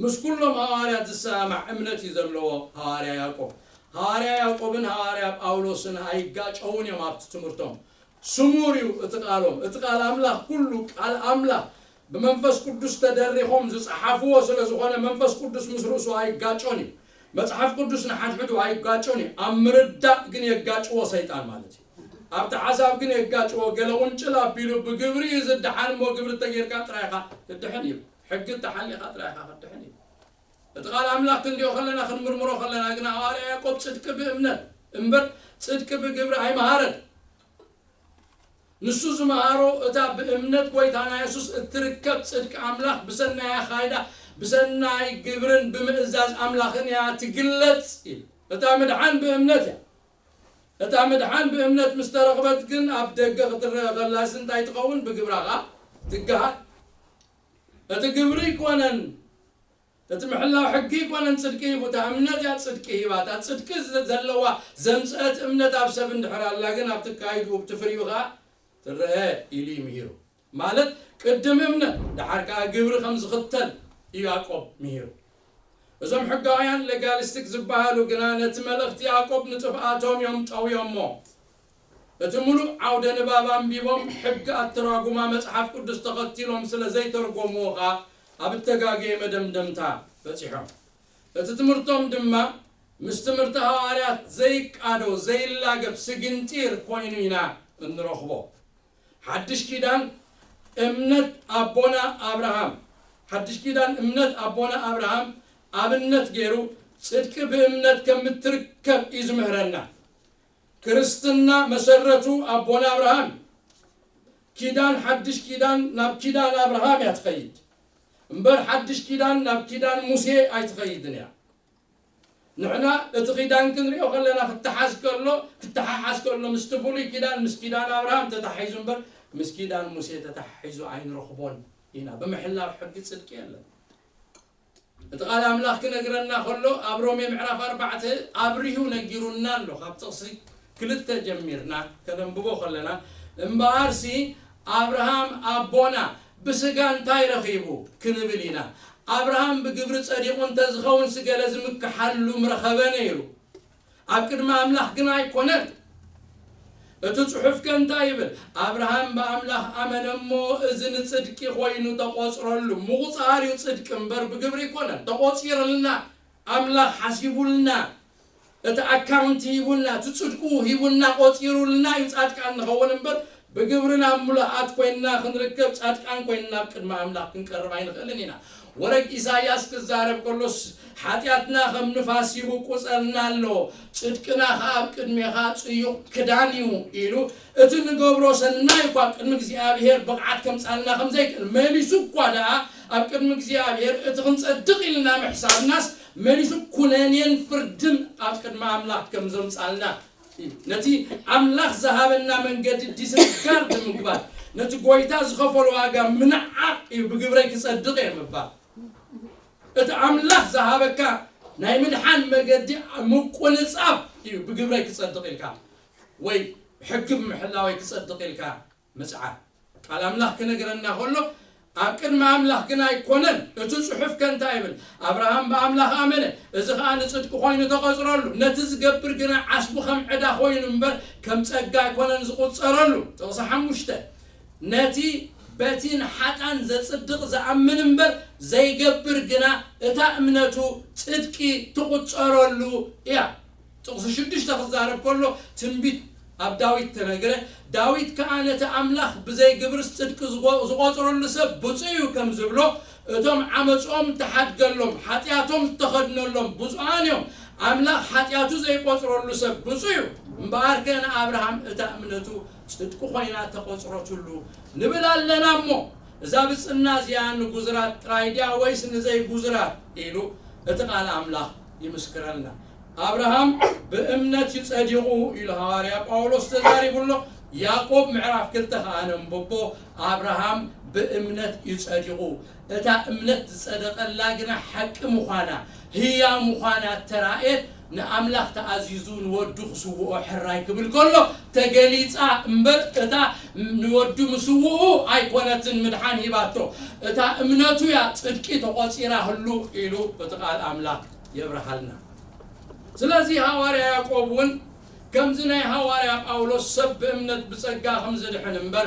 ምስ ኩሎም ሃዋርያት ዝሰማማዕ እምነት እዩ ዘለዎ ሃዋርያ ያዕቆብ። ሃዋርያ ያዕቆብን ሃዋርያ ጳውሎስን ኣይጋጨውን እዮም ኣብቲ ትምህርቶም። ስሙር እዩ እቲ ቃሎም። እቲ ቃል ኣምላኽ ኩሉ ቃል ኣምላኽ ብመንፈስ ቅዱስ ተደሪኾም ዝጸሓፍዎ ስለ ዝኾነ መንፈስ ቅዱስ ምስ ርእሱ ኣይጋጮን እዩ። መጽሓፍ ቅዱስ ንሓድሕዱ ኣይጋጮን እዩ። ኣብ ምርዳእ ግን የጋጭዎ ሰይጣን ማለት እዩ። ኣብቲ ሓሳብ ግን የጋጭዎ። ገለ ቁንጭል ኣቢሉ ብግብሪ እዩ ዝደሓን እሞ ግብሪ ተጌርካ ጥራይኻ ትድሕን እዩ። ሕጊ ተሓሊኻ ጥራይኻ ክትድሕን እዩ። እቲ ቃል ኣምላኽ ክንሪኦ ከለና ክንምርምሮ ከለና ግን ሃዋርያ ያዕቆብ ጽድቂ ብእምነት እምበር ጽድቂ ብግብሪ ኣይመሃረን። ንሱ ዝመሃሮ እታ ብእምነት ጎይታና የሱስ እትርከብ ጽድቂ ኣምላኽ ብሰናይ ኣኻይዳ ብሰናይ ግብርን ብምእዛዝ ኣምላኽን እያ ትግለጽ ኢሉ። እታ ምድሓን ብእምነት እያ። እታ ምድሓን ብእምነት ምስ ተረኽበት ግን ኣብ ደገ ክትረአ ከላስ እንታይ ትኸውን? ብግብራ ኸኣ ትገሃድ። እቲ ግብሪ ኣይኮነን፣ እቲ ምሕላው ሕጊ ኣይኮነን ጽድቂ ሂቡ፣ እታ እምነት እያ ጽድቂ ሂባ። እታ ጽድቂ ዘ- ዘለዋ ዘምጽአት እምነት ኣብ ሰብ እንድሕር ኣላ ግን ኣብቲ ኣካይድኡ ኣብቲ ፍሪኡ ኸኣ ትረአ ኢሉ እዩ ምሂሩ። ማለት ቅድም እምነት ደሓር ከኣ ግብሪ ከም ዝኽተል እዩ ያዕቆብ ምሂሩ። እዞም ሕጋውያን ሌጋሊስቲክ ዝበሃሉ ግና ነቲ መልእኽቲ ያዕቆብ ንጥፍኣቶም እዮም ጠውዮሞ። እቲ ምሉእ ዓውደ ንባብ ኣንቢቦም ሕጊ ኣተራጉማ መጽሓፍ ቅዱስ ተኸቲሎም ስለ ዘይተርጎምዎ ኸኣ ኣብ እተጋገየ መደምደምታ በጺሖም። እቲ ትምህርቶም ድማ ምስ ትምህርቲ ሃዋርያት ዘይቃዶ ዘይላገብ ስግንጢር ኮይኑ ኢና እንረኽቦ። ሓድሽ ኪዳን እምነት ኣቦና ኣብርሃም ሓድሽ ኪዳን እምነት ኣቦና ኣብርሃም ኣብነት ገይሩ ጽድቂ ብእምነት ከም እትርከብ እዩ ዝምህረና። ክርስትና መሰረቱ ኣቦና ኣብርሃም። ኪዳን ሓድሽ ኪዳን ናብ ኪዳን ኣብርሃም እያ ትኸይድ እምበር ሓድሽ ኪዳን ናብ ኪዳን ሙሴ ኣይትኸይድን እያ። ንሕና እቲ ኪዳን ክንሪኦ ከለና ክተሓዝ ከሎ ክተሓሓዝ ከሎ ምስቲ ብሉይ ኪዳን ምስ ኪዳን ኣብርሃም ተታሒዙ እምበር ምስ ኪዳን ሙሴ ተታሒዙ ኣይንረኽቦን ኢና። ብምሕላው ሕጊ ጽድቂ የለን። እቲ ቃል ኣምላኽ ክነግረና ከሎ ኣብ ሮሜ ምዕራፍ ኣርባዕተ ኣብሪሁ ነጊሩና ኣሎ። ካብ ጥቕሲ ክልተ ጀሚርና ከነንብቦ ከለና እምበኣርሲ ኣብርሃም ኣቦና ብስጋ እንታይ ረኺቡ ክንብል ኢና። ኣብርሃም ብግብሪ ጸዲቑ እንተዝኸውን ስገለ ዝምክሓሉ ምረኸበ ነይሩ። ኣብ ቅድሚ ኣምላኽ ግን ኣይኮነን። እቲ ጽሑፍ ከ እንታይ ይብል? ኣብርሃም ብኣምላኽ ኣመነ እሞ እዚ ንጽድቂ ኮይኑ ተቖጽረሉ። ምቑጻር እዩ ጽድቂ እምበር ብግብሪ ኣይኮነን። ተቖጺርልና፣ ኣምላኽ ሓሲቡልና፣ እቲ ኣካውንት ሂቡልና፣ እቲ ጽድቁ ሂቡና፣ ቆጺሩልና እዩ ጻድቃን ንኸውን እምበር ብግብሪ ናብ ምሉኣት ኮይንና ክንርከብ ጻድቃን ኮይንና ኣብ ቅድሚ ኣምላኽ ክንቀርብ ኣይንኽእልን ኢና። ወረግ ኢሳያስ ክዛረብ ከሎስ ሓጢኣትና ከም ንፋስ ይብቁጸልና ኣሎ፣ ጽድቅና ኸኣ ኣብ ቅድሜኻ ጽዩቕ ክዳን እዩ ኢሉ እቲ ንገብሮ ሰናይ እኳ ኣብ ቅድሚ እግዚኣብሔር ብቕዓት ከምጻልና ከም ዘይክእል መሊሱ እኳ ደኣ ኣብ ቅድሚ እግዚኣብሔር እቲ ክንጸድቕ ኢልና ምሕሳብናስ መሊሱ ኩነኔን ፍርድን ኣብ ቅድሚ ኣምላኽ ከም ዘምጻልና እዩ። ነቲ ኣምላኽ ዝሃበና መንገዲ ዲስሪጋርድ ምግባር፣ ነቲ ጎይታ ዝኸፈሎ ዋጋ ምንዓቕ እዩ። ብግብረይ ክጸድቕ እየ ምባል። እቲ ኣምላኽ ዝሃበካ ናይ ምድሓን መገዲ ምቁንጻብ እዩ። ብግብረይ ክጸድቕ ኢልካ ወይ ሕጊ ብምሕላወይ ክጸድቕ ኢልካ ምጽዓር። ቃል ኣምላኽ ክነግረና ከሎ ኣብ ቅድሚ ኣምላኽ ግን ኣይኮነን። እቲ ጽሑፍ ከ እንታይ ይብል? ኣብርሃም ብኣምላኽ ኣመነ፣ እዚ ኸኣ ንጽድቂ ኮይኑ ተቐጽረሉ። ነቲ ዝገብር ግና ዓስቡ ከም ዕዳ ኮይኑ እምበር ከም ጸጋ ኣይኮነን ዝቑጸረሉ። ጥቕሲ ሓሙሽተ፣ ነቲ በቲ ንሓጣን ዘጽድቕ ዝኣምን እምበር ዘይገብር ግና እታ እምነቱ ጽድቂ ትቑጸረሉ እያ። ጥቕሲ ሽዱሽተ ክዛረብ ከሎ ትንቢት ኣብ ዳዊት ተነግረ። ዳዊት ከኣ ነቲ ኣምላኽ ብዘይ ግብርስ ጽድቂ ዝቆ- ዝቖጽረሉ ሰብ ብፁዕ እዩ ከም ዝብሎ እቶም ዓመጾም ተሓድገሎም ሓጢኣቶም ዝተኸድነሎም ብፁዓን እዮም። ኣምላኽ ሓጢኣቱ ዘይቆጽረሉ ሰብ ብፁዕ እዩ። እምበኣርከ ንኣብርሃም እታ እምነቱ ጽድቂ ኮይና ተቖጽረትሉ ንብል ኣለና እሞ እዛ ብጽና እዚኣ ንጉዝራት ጥራይ ድያ ወይስ ንዘይጉዝራት ኢሉ እቲ ቃል ኣምላኽ ይምስክረልና። ኣብርሃም ብእምነት እዩ ጸዲቑ ኢሉ ሃዋርያ ጳውሎስ ተዛሪቡ ኣሎ። ያዕቆብ ምዕራፍ ክልተ ኸኣ ነንብቦ ኣብርሃም ብእምነት እዩ ጸዲቑ። እታ እምነት ዝጸደቐላ ግና ሓቂ ምዃና፣ ህያው ምዃና እተራእየት፣ ንኣምላኽ ተኣዚዙ ንወዱ ክስውኦ ሕራይ ክብል ከሎ ተገሊጻ እምበር፣ እታ ንወዱ ምስውኡ ኣይኮነትን ምድሓን ሂባቶ። እታ እምነቱ እያ ጽድቂ ተቖጺራ ህሉ ኢሉ እቲ ቃል ኣምላኽ የብርሃልና። ስለዚ ሃዋርያ ያዕቆብ እውን ከምዚ ናይ ሃዋርያ ጳውሎስ ሰብ ብእምነት ብጸጋ ከም ዝድሕን እምበር፣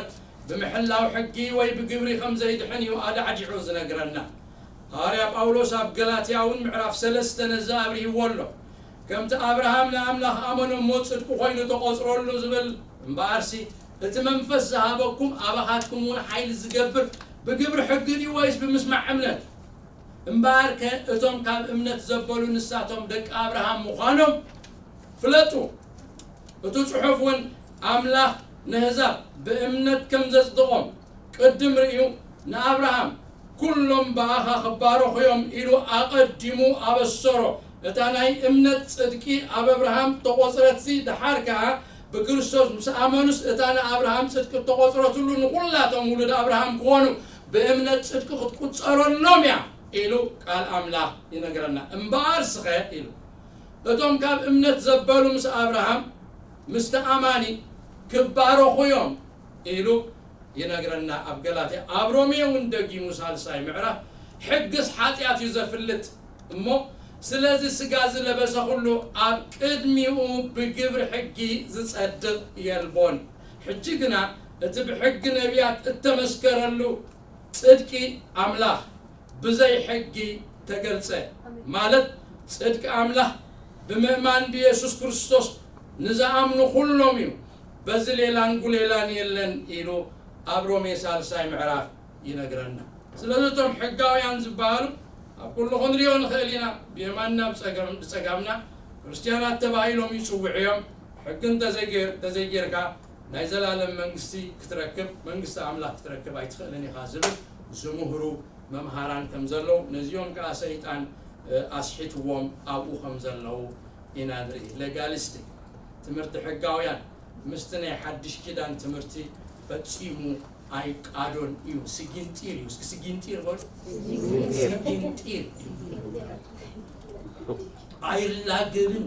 ብምሕላው ሕጊ ወይ ብግብሪ ከም ዘይድሕን እዩ ኣዳዕዲዑ ዝነግረና። ሃዋርያ ጳውሎስ ኣብ ገላትያ እውን ምዕራፍ ሰለስተ ነዚ ኣብሪህዎ ኣሎ። ከምቲ ኣብርሃም ንኣምላኽ ኣመነ እሞ ጽድቂ ኮይኑ ተቖጽረሉ ዝብል እምበኣርሲ፣ እቲ መንፈስ ዝሃበኩም ኣባኻትኩም እውን ሓይሊ ዝገብር ብግብሪ ሕጊ ድዩ ወይስ ብምስማዕ እምነት? እምበኣርከ እቶም ካብ እምነት ዘበሉ ንሳቶም ደቂ ኣብርሃም ምዃኖም ፍለጡ። እቲ ጽሑፍ እውን ኣምላኽ ነህዛብ ብእምነት ከም ዘጽድቖም ቅድም ርእዩ ንኣብርሃም፣ "ኩሎም ብኣኻ ክባረኹ እዮም" ኢሉ ኣቐዲሙ ኣበሰሮ። እታ ናይ እምነት ጽድቂ ኣብ ኣብርሃም ተቖጽረትሲ፣ ደሓር ከኣ ብክርስቶስ ምስ ኣመኑስ፣ እታ ንኣብርሃም ጽድቂ እተቖጽረትሉ ንኹላቶም ውሉድ ኣብርሃም ክኾኑ ብእምነት ጽድቂ ክትቁጸረሎም እያ ኢሉ ቃል ኣምላኽ ይነግረና። እምበኣር ስኸ ኢሉ፣ እቶም ካብ እምነት ዘበሉ ምስ ኣብርሃም፣ ምስቲ ኣማኒ ክባረኹ እዮም ኢሉ ይነግረና። ኣብ ገላትያ፣ ኣብ ሮሜ እውን ደጊሙ ሳልሳይ ምዕራፍ፣ ሕግስ ሓጢኣት እዩ ዘፍልጥ እሞ፣ ስለዚ ስጋ ዝለበሰ ኩሉ ኣብ ቅድሚኡ ብግብሪ ሕጊ ዝጸድቕ የልቦን። ሕጂ ግና እቲ ብሕጊ ነቢያት እተመስከረሉ ጽድቂ ኣምላኽ ብዘይ ሕጊ ተገልጸ፣ ማለት ጽድቂ ኣምላኽ ብምእማን ብየሱስ ክርስቶስ ንዝኣምኑ ኩሎም እዩ፣ በዚ ሌላን ጉሌላን የለን ኢሉ ኣብ ሮሜ ሳልሳይ ምዕራፍ ይነግረና። ስለዚ እቶም ሕጋውያን ዝበሃሉ ኣብ ኩሉ ክንሪኦ ንኽእል ኢና። ብየማንና ብጸገም-፣ ብጸጋምና ክርስትያናት ተባሂሎም ይጽውዑ እዮም። ሕጊ እንተዘይጌር-፣ እንተዘይጌርካ ናይ ዘላለም መንግስቲ ክትረክብ፣ መንግስቲ ኣምላኽ ክትረክብ ኣይትኽእልን ኢኻ ዝብል ዝምህሩ መምሃራን ከም ዘለዉ፣ ነዚኦም ከኣ ሰይጣን፣ እ፣ ኣስሒትዎም ኣብኡ ከም ዘለዉ ኢና ንርኢ። ሌጋሊስቲክ ትምህርቲ ሕጋውያን ምስቲ ናይ ሓድሽ ኪዳን ትምህርቲ ፈጺሙ ኣይቃዶን እዩ። ስጊንጢር እዩ። እስኪ ስጊንጢር በሉ። ስጊንጢር እዩ። ኣይላገብን፣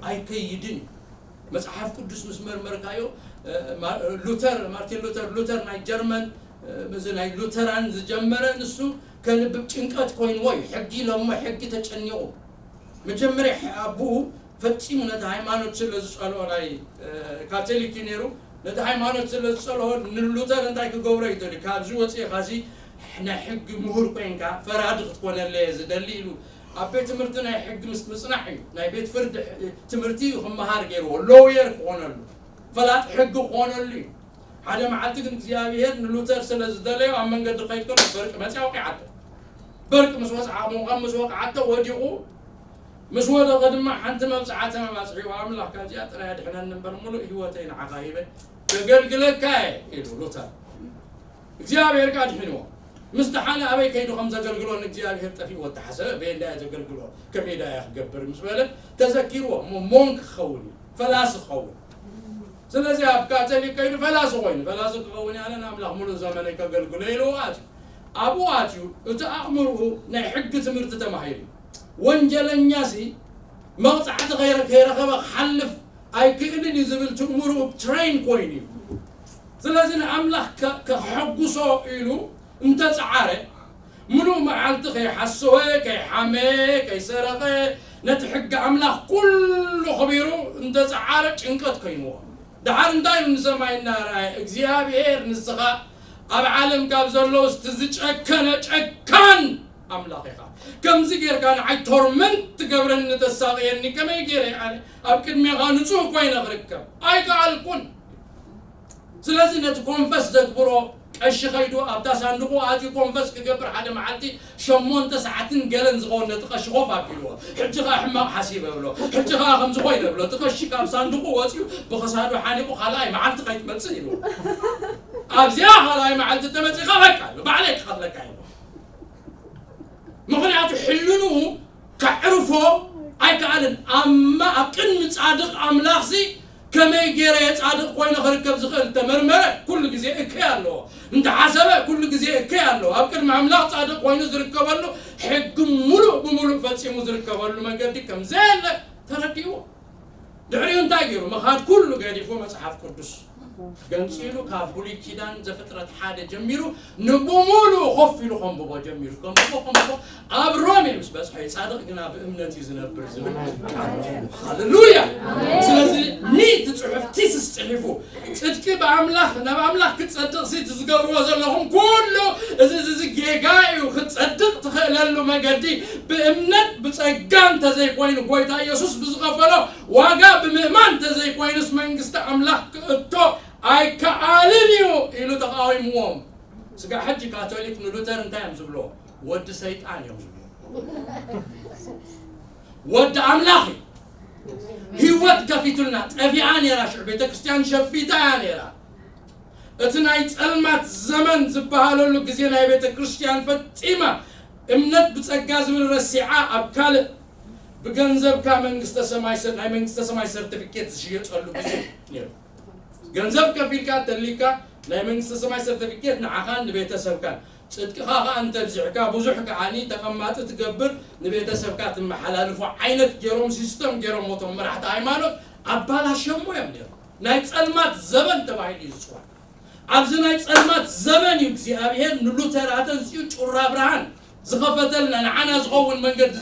ኣይከይድን እዩ። መጽሓፍ ቅዱስ ምስ መርመርካዮ፣ እ፣ ማ-፣ ሉተር፣ ማርቲን ሉተር፣ ሉተር ናይ ጀርመን፣ እ፣ እዚ ናይ ሉተራን ዝጀመረ ንሱ ከንብብ ጭንቀት ኮይንዎ እዩ። ሕጊ ኢሎሞ ሕጊ ተጨኒቑ። መጀመርያ ሕ-፣ ኣቦኡ ፈጺሙ ነቲ ሃይማኖት ስለ ዝጸልኦ፣ ናይ፣ እ፣ ካቶሊክ እዩ ነይሩ። ነቲ ሃይማኖት ስለ ዝጸልኦ ንሉተር እንታይ ክገብሮ እዩ ደልዩ? ካብዚ ወጺእኻሲ ናይ ሕጊ ምሁር ኮይንካ ፈራዲ ክትኮነለይ እየ ዝደሊ ኢሉ ኣብ ቤት ትምህርቲ ናይ ሕጊ ምስ ምጽናሕ እዩ፣ ናይ ቤት ፍርዲ ሕ-፣ ትምህርቲ እዩ ክመሃር ገይርዎ፣ ሎውየር ክኾነሉ፣ ፈላጥ ሕጊ ክኾነሉ እዩ። ሓደ መዓልቲ ግን እግዚኣብሔር ንሉተር ስለ ዝደለዮ ኣብ መንገዲ ከይድ ከሎ በርቂ መጽያ ወቂዓቶ። በርቂ ምስ ወጽዓ፣ ኣብ መንጎ ምስ ወቅዓቶ ወዲቑ፣ ምስ ወደቐ ድማ ሓንቲ መብጽዓ ተመባጽሕዎ፣ "ኣምላኽ ካብዚኣ ጥራይ ኣድሕነኒ እምበር ምሉእ ህይወተይ ንዓኻ ሂበ ከገልግለካ እየ" ኢሉ ሉተር። እግዚኣብሔር ከኣ ኣድሒንዎ። ምስ ደሓነ ኣበይ ከይዱ ከም ዘገልግሎ ንእግዚኣብሔር ጠፊእዎ ተሓሰበ። በየንዳ እየ ዘገልግሎ፣ ከመይ ዳ እየ ክገብር ምስ በለ ተዘኪርዎ። እሞ ሞንክ ክኸውን እዩ፣ ፈላሲ ክኸውን። ስለዚ ኣብ ካቶሊክ ከይዱ ፈላሲ ኮይኑ፣ ፈላሲ ክኸውን እየ ኣነ ንኣምላኽ ሙሉእ ዘመነይ ከገልግሎ ኢሉ ኣትዩ። ኣብኡ ኣትዩ እቲ ኣእምርኡ ናይ ሕጊ ትምህርቲ ተማሂሩ እዩ። ወንጀለኛሲ መቕጻዕቲ ከይረ-፣ ከይረኸበ ክሓልፍ ኣይክእልን እዩ ዝብል ትእምርኡ ትሬን ኮይኑ እዩ። ስለዚ ንኣምላኽ ከ-፣ ከሐጉሶ ኢሉ እንተጸዓረ፣ ምሉእ መዓልቲ ከይሓሰወ፣ ከይሓመየ፣ ከይሰረቐ፣ ነቲ ሕጊ ኣምላኽ ኩሉ ኸቢሩ እንተጸዓረ ጭንቀት ኮይንዎ። ደሓር እንታይ ኢሉ ንሰማይ እናረኣየ፣ እግዚኣብሔር ንስኻ ኣብ ዓለም ካብ ዘለዉ እቲ ዝጨከነ ጨካን ኣምላኽ ኢኻ። ከምዚ ጌርካ ንዓይ ቶርመንት ትገብረኒ፣ ተሳቕየኒ፣ ከመይ ገይረ ኣነ ኣብ ቅድሜኻ ንጹህ ኮይነ ክርከብ? ኣይከኣልኩን። ስለዚ ነቲ ኮንፈስ ዘግብሮ ቀሺ ከይዱ ኣብታ ሳንዱቑ ኣትዩ ኮንፈስ ክገብር ሓደ መዓልቲ ሸሞንተ ሰዓትን ገለን ዝኸውን ነቲ ቀሺ ኮፍ ኣቢልዎ። ሕጂ ኸኣ ሕማቕ ሓሲበ ብሎ። ሕጂ ኸኣ ከምዚ ኮይነ ብሎ። እቲ ቀሺ ካብ ሳንዱቑ ወጺኡ ብኽሳዱ ሓኒቑ ካልኣይ መዓልቲ ከይትመጽእ ኢልዎ። ኣብዚኣ ካልኣይ መዓልቲ ተመጺኻ በቃ ኢሉ። ባዕለይ ክኸፍለካ ኢልዎ። ምኽንያቱ ሕልንኡ ከዕርፎ ኣይከኣልን። ኣማ-፣ ኣብ ቅድሚ ጻድቕ ኣምላኽሲ ከመይ ገይረ እየ ጻድቕ ኮይነ ክርከብ ዝኽእል? እንተመርመረ፣ ኩሉ ግዜ እከይ ኣለዎ። እንተሓሰበ፣ ኩሉ ግዜ እከይ ኣለዎ። ኣብ ቅድሚ ኣምላኽ ጻድቕ ኮይኑ ዝርከበሉ ሕጊ ሙሉእ ብሙሉእ ፈጺሙ ዝርከበሉ መገዲ ከም ዘየለ ተረዲእዎ። ድሕሪኡ እንታይ ገይሩ? ምኻድ ኩሉ ገዲፉ፣ መጽሓፍ ቅዱስ ገንጺሉ፣ ካብ ብሉይ ኪዳን ዘፍጥረት ሓደ ጀሚሩ ንብሙሉኡ ኮፍ ኢሉ ከንብቦ ጀሚሩ። ከንብቦ፣ ከንብቦ፣ ኣብ ሮሜ ምስ በጽሐ፣ "ጻድቕ ግና ብእምነት እዩ ዝነብር" ዝብል ቃል። ሃሌሉያ! ስለዚ ሚእቲ ጽሑፍ ቲስስ ጽሒፉ፣ ጽድቂ ብኣምላኽ፣ ናብ ኣምላኽ ክትጸድቕ ሲ ዝገብርዎ ዘለኹም ኩሉ፣ እዚ፣ እዚ፣ እዚ ጌጋ እዩ። ክትጸድቕ ትኽእለሉ መገዲ ብእምነት ብጸጋ እንተዘይኮይኑ፣ ጎይታ ኢየሱስ ብዝኸፈሎ ዋጋ ብምእማን እንተዘይኮይኑስ መንግስቲ ኣምላኽ ክእቶ ኣይከኣልን እዩ ኢሉ ተቃዊምዎም። ስጋ ሕጂ ካቶሊክ ንሉተር እንታይ እዮም ዝብልዎ? ወዲ ሰይጣን እዮም ዝብልዎ። ወዲ ኣምላኽ እዩ። ህይወት ከፊቱልና፣ ጠፊኣ ነይራ፣ ሽዑ ቤተ ክርስቲያን ሸፊታ እያ ነይራ። እቲ ናይ ጸልማት ዘመን ዝበሃለሉ ግዜ ናይ ቤተ ክርስቲያን ፈጺማ እምነት ብጸጋ ዝብል ረሲዓ፣ ኣብ ካልእ ብገንዘብካ መንግስተ ሰማይ ሰ-፣ ናይ መንግስተ ሰማይ ሰርቲፊኬት ዝሽየጠሉ ግዜ ነይሩ። ገንዘብ ከፊልካ ተሊካ ናይ መንግስተ ሰማይ ሰርቲፊኬት ንዓኻን ንቤተሰብካን፣ ጽድቅኻ ኸኣ እንተብዚሕካ ብዙሕ ከዓኒ ተቐማጢ ትገብር፣ ንቤተሰብካ ትመሓላልፎ ዓይነት ገይሮም ሲስተም ገይሮም፣ እቶም መራሕቲ ሃይማኖት ኣባላሸሞ እዮም ነይሮም። ናይ ጸልማት ዘበን ተባሂሉ እዩ ዝጽዋዕ። ኣብዚ ናይ ጸልማት ዘበን እዩ እግዚኣብሔር ንሉተር ኣተንሲኡ ጩራ ብርሃን ዝኸፈተልና፣ ንዓና ዝኸውን መንገዲ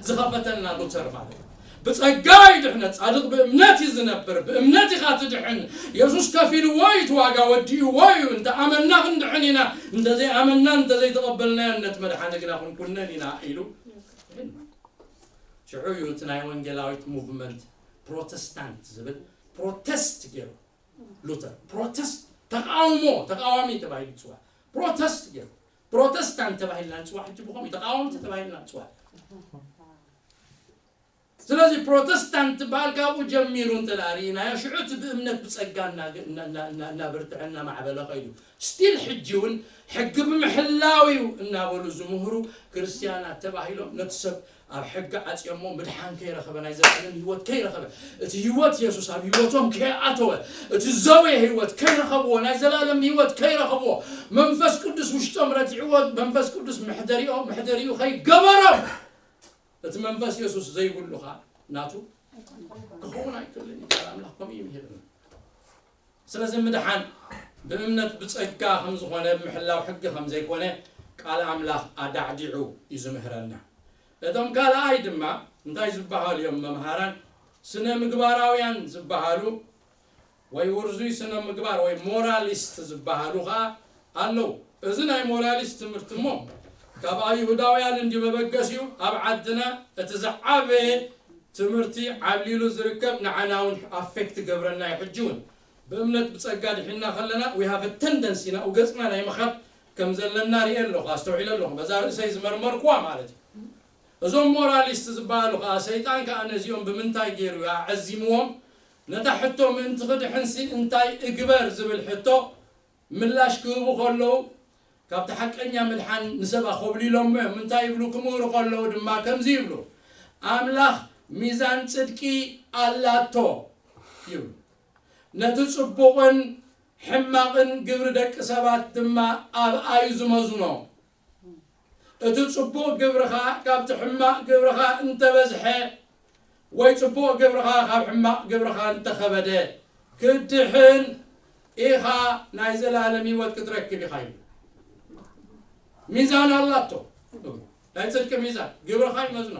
ዝኸፈተልና ሉተር ማለት እዩ። ብጸጋ እዩ ድሕነት፣ ጻድቕ ብእምነት እዩ ዝነብር፣ ብእምነት ኢኻ ትድሕን። የሱስ ከፊልዎ እዩ እቲ ዋጋ፣ ወዲእዎ እዩ። እንተ ኣመና ክንድሕን ኢና፣ እንተ ዘይኣመናን እንተ ዘይተቐበልናዮን ነቲ መድሓኒ ግና ክንኩነን ኢና ኢሉ። ሽዑ እዩ እቲ ናይ ወንጌላዊት ሙቭመንት ፕሮተስታንት ዝብል፣ ፕሮተስት ገይሩ ሉተር። ፕሮተስት፣ ተቃውሞ፣ ተቃዋሚ ተባሂሉ ይጽዋዕ። ፕሮተስት ገይሩ። ፕሮተስታንት ተባሂልና ንጽዋዕ፣ ሕጂ ብኸምኡ ተቃወምቲ ተባሂልና ንጽዋዕ። ስለዚ ፕሮተስታንት ትበሃል ካብኡ ጀሚሩ እንተ ደኣ ርኢናዮ፣ ሽዑ እቲ ብእምነት ብጸጋ እና-፣ እና-፣ እና-፣ እና-፣ እናበርትዐ እናማዕበለ ኸይዱ። ስቲል ሕጂ እውን ሕጊ ብምሕላው እዩ እናበሉ ዝምህሩ ክርስትያናት ተባሂሎም ነቲ ሰብ ኣብ ሕጊ ዓጽዮሞ፣ ምድሓን ከይረኸበ፣ ናይ ዘላለም ህይወት ከይረኸበ፣ እቲ ህይወት የሱስ ኣብ ህይወቶም ከይኣተወ፣ እቲ ዘዌ ህይወት ከይረኸብዎ፣ ናይ ዘላለም ህይወት ከይረኸብዎ፣ መንፈስ ቅዱስ ውሽጦም ረቲዕዎ፣ መንፈስ ቅዱስ መሕደሪኦ-፣ መሕደሪኡ ከይገበሮም፣ እቲ መንፈስ የሱስ ዘይብሉ ኸኣ ናቱ ክኸውን ኣይክእልን እዩ። ቃል ኣምላኽ ከምኡ እዩ ምሂርና። ስለዚ ምድሓን ብእምነት ብጸጋ ከም ዝኾነ፣ ብምሕላው ሕጊ ከም ዘይኮነ ቃል ኣምላኽ ኣዳዕዲዑ እዩ ዝምህረና። እቶም ካልኣይ ድማ እንታይ ዝበሃሉ እዮም መምሃራን? ስነ ምግባራውያን ዝበሃሉ ወይ ውርዙይ ስነ ምግባር ወይ ሞራሊስት ዝበሃሉ ኸኣ ኣለዉ። እዚ ናይ ሞራሊስት ትምህርቲ እሞ ካብ ኣይሁዳውያን እንድዩ መበገሲኡ። ኣብ ዓድና እቲ ዝዓበየ ትምህርቲ ዓብሊሉ ዝርከብ ንዓና እውን ኣፌክት ገብረና እዩ። ሕጂ እውን ብእምነት ብጸጋ ድሒና ከለና፣ we have a tendency ናብኡ ገጽና ናይ ምኻድ ከም ዘለና ርእየ ኣለኹ፣ ኣስተውዒለ ኣለኹ። በዛ ርእሰይ ዝመርመርኩዋ ማለት እዩ። እዞም ሞራሊስት ዝበሃሉ ከኣ፣ ሰይጣን ከኣ ነዚኦም ብምንታይ ገይሩ እዩ ኣዐዚምዎም? ነታ ሕቶ ምእንቲ ክድሕንሲ እንታይ እግበር ዝብል ሕቶ ምላሽ ክህቡ ከለዉ፣ ካብቲ ሓቀኛ ምድሓን ንሰብ ኣኾብሊሎሞ እዮም። እንታይ ይብሉ? ክምህሩ ከለዉ ድማ ከምዚ ይብሉ፣ "ኣምላኽ ሚዛን ጽድቂ ኣላቶ" ይብሉ። ነቲ ጽቡቕን ሕማቕን ግብሪ ደቂ ሰባት ድማ ኣብኣ እዩ ዝመዝኖ። እቲ ጽቡቕ ግብርኻ ካብቲ ሕማቕ ግብርኻ እንተበዝሐ፣ ወይ ጽቡቕ ግብርኻ ካብ ሕማቕ ግብርኻ እንተኸበደ፣ ክትድሕን ኢኻ፣ ናይ ዘላለም ህይወት ክትረክብ ኢኻ ይብል። ሚዛን ኣላቶ፣ ናይ ጽድቂ ሚዛን፣ ግብርኻ ይመዝኖ።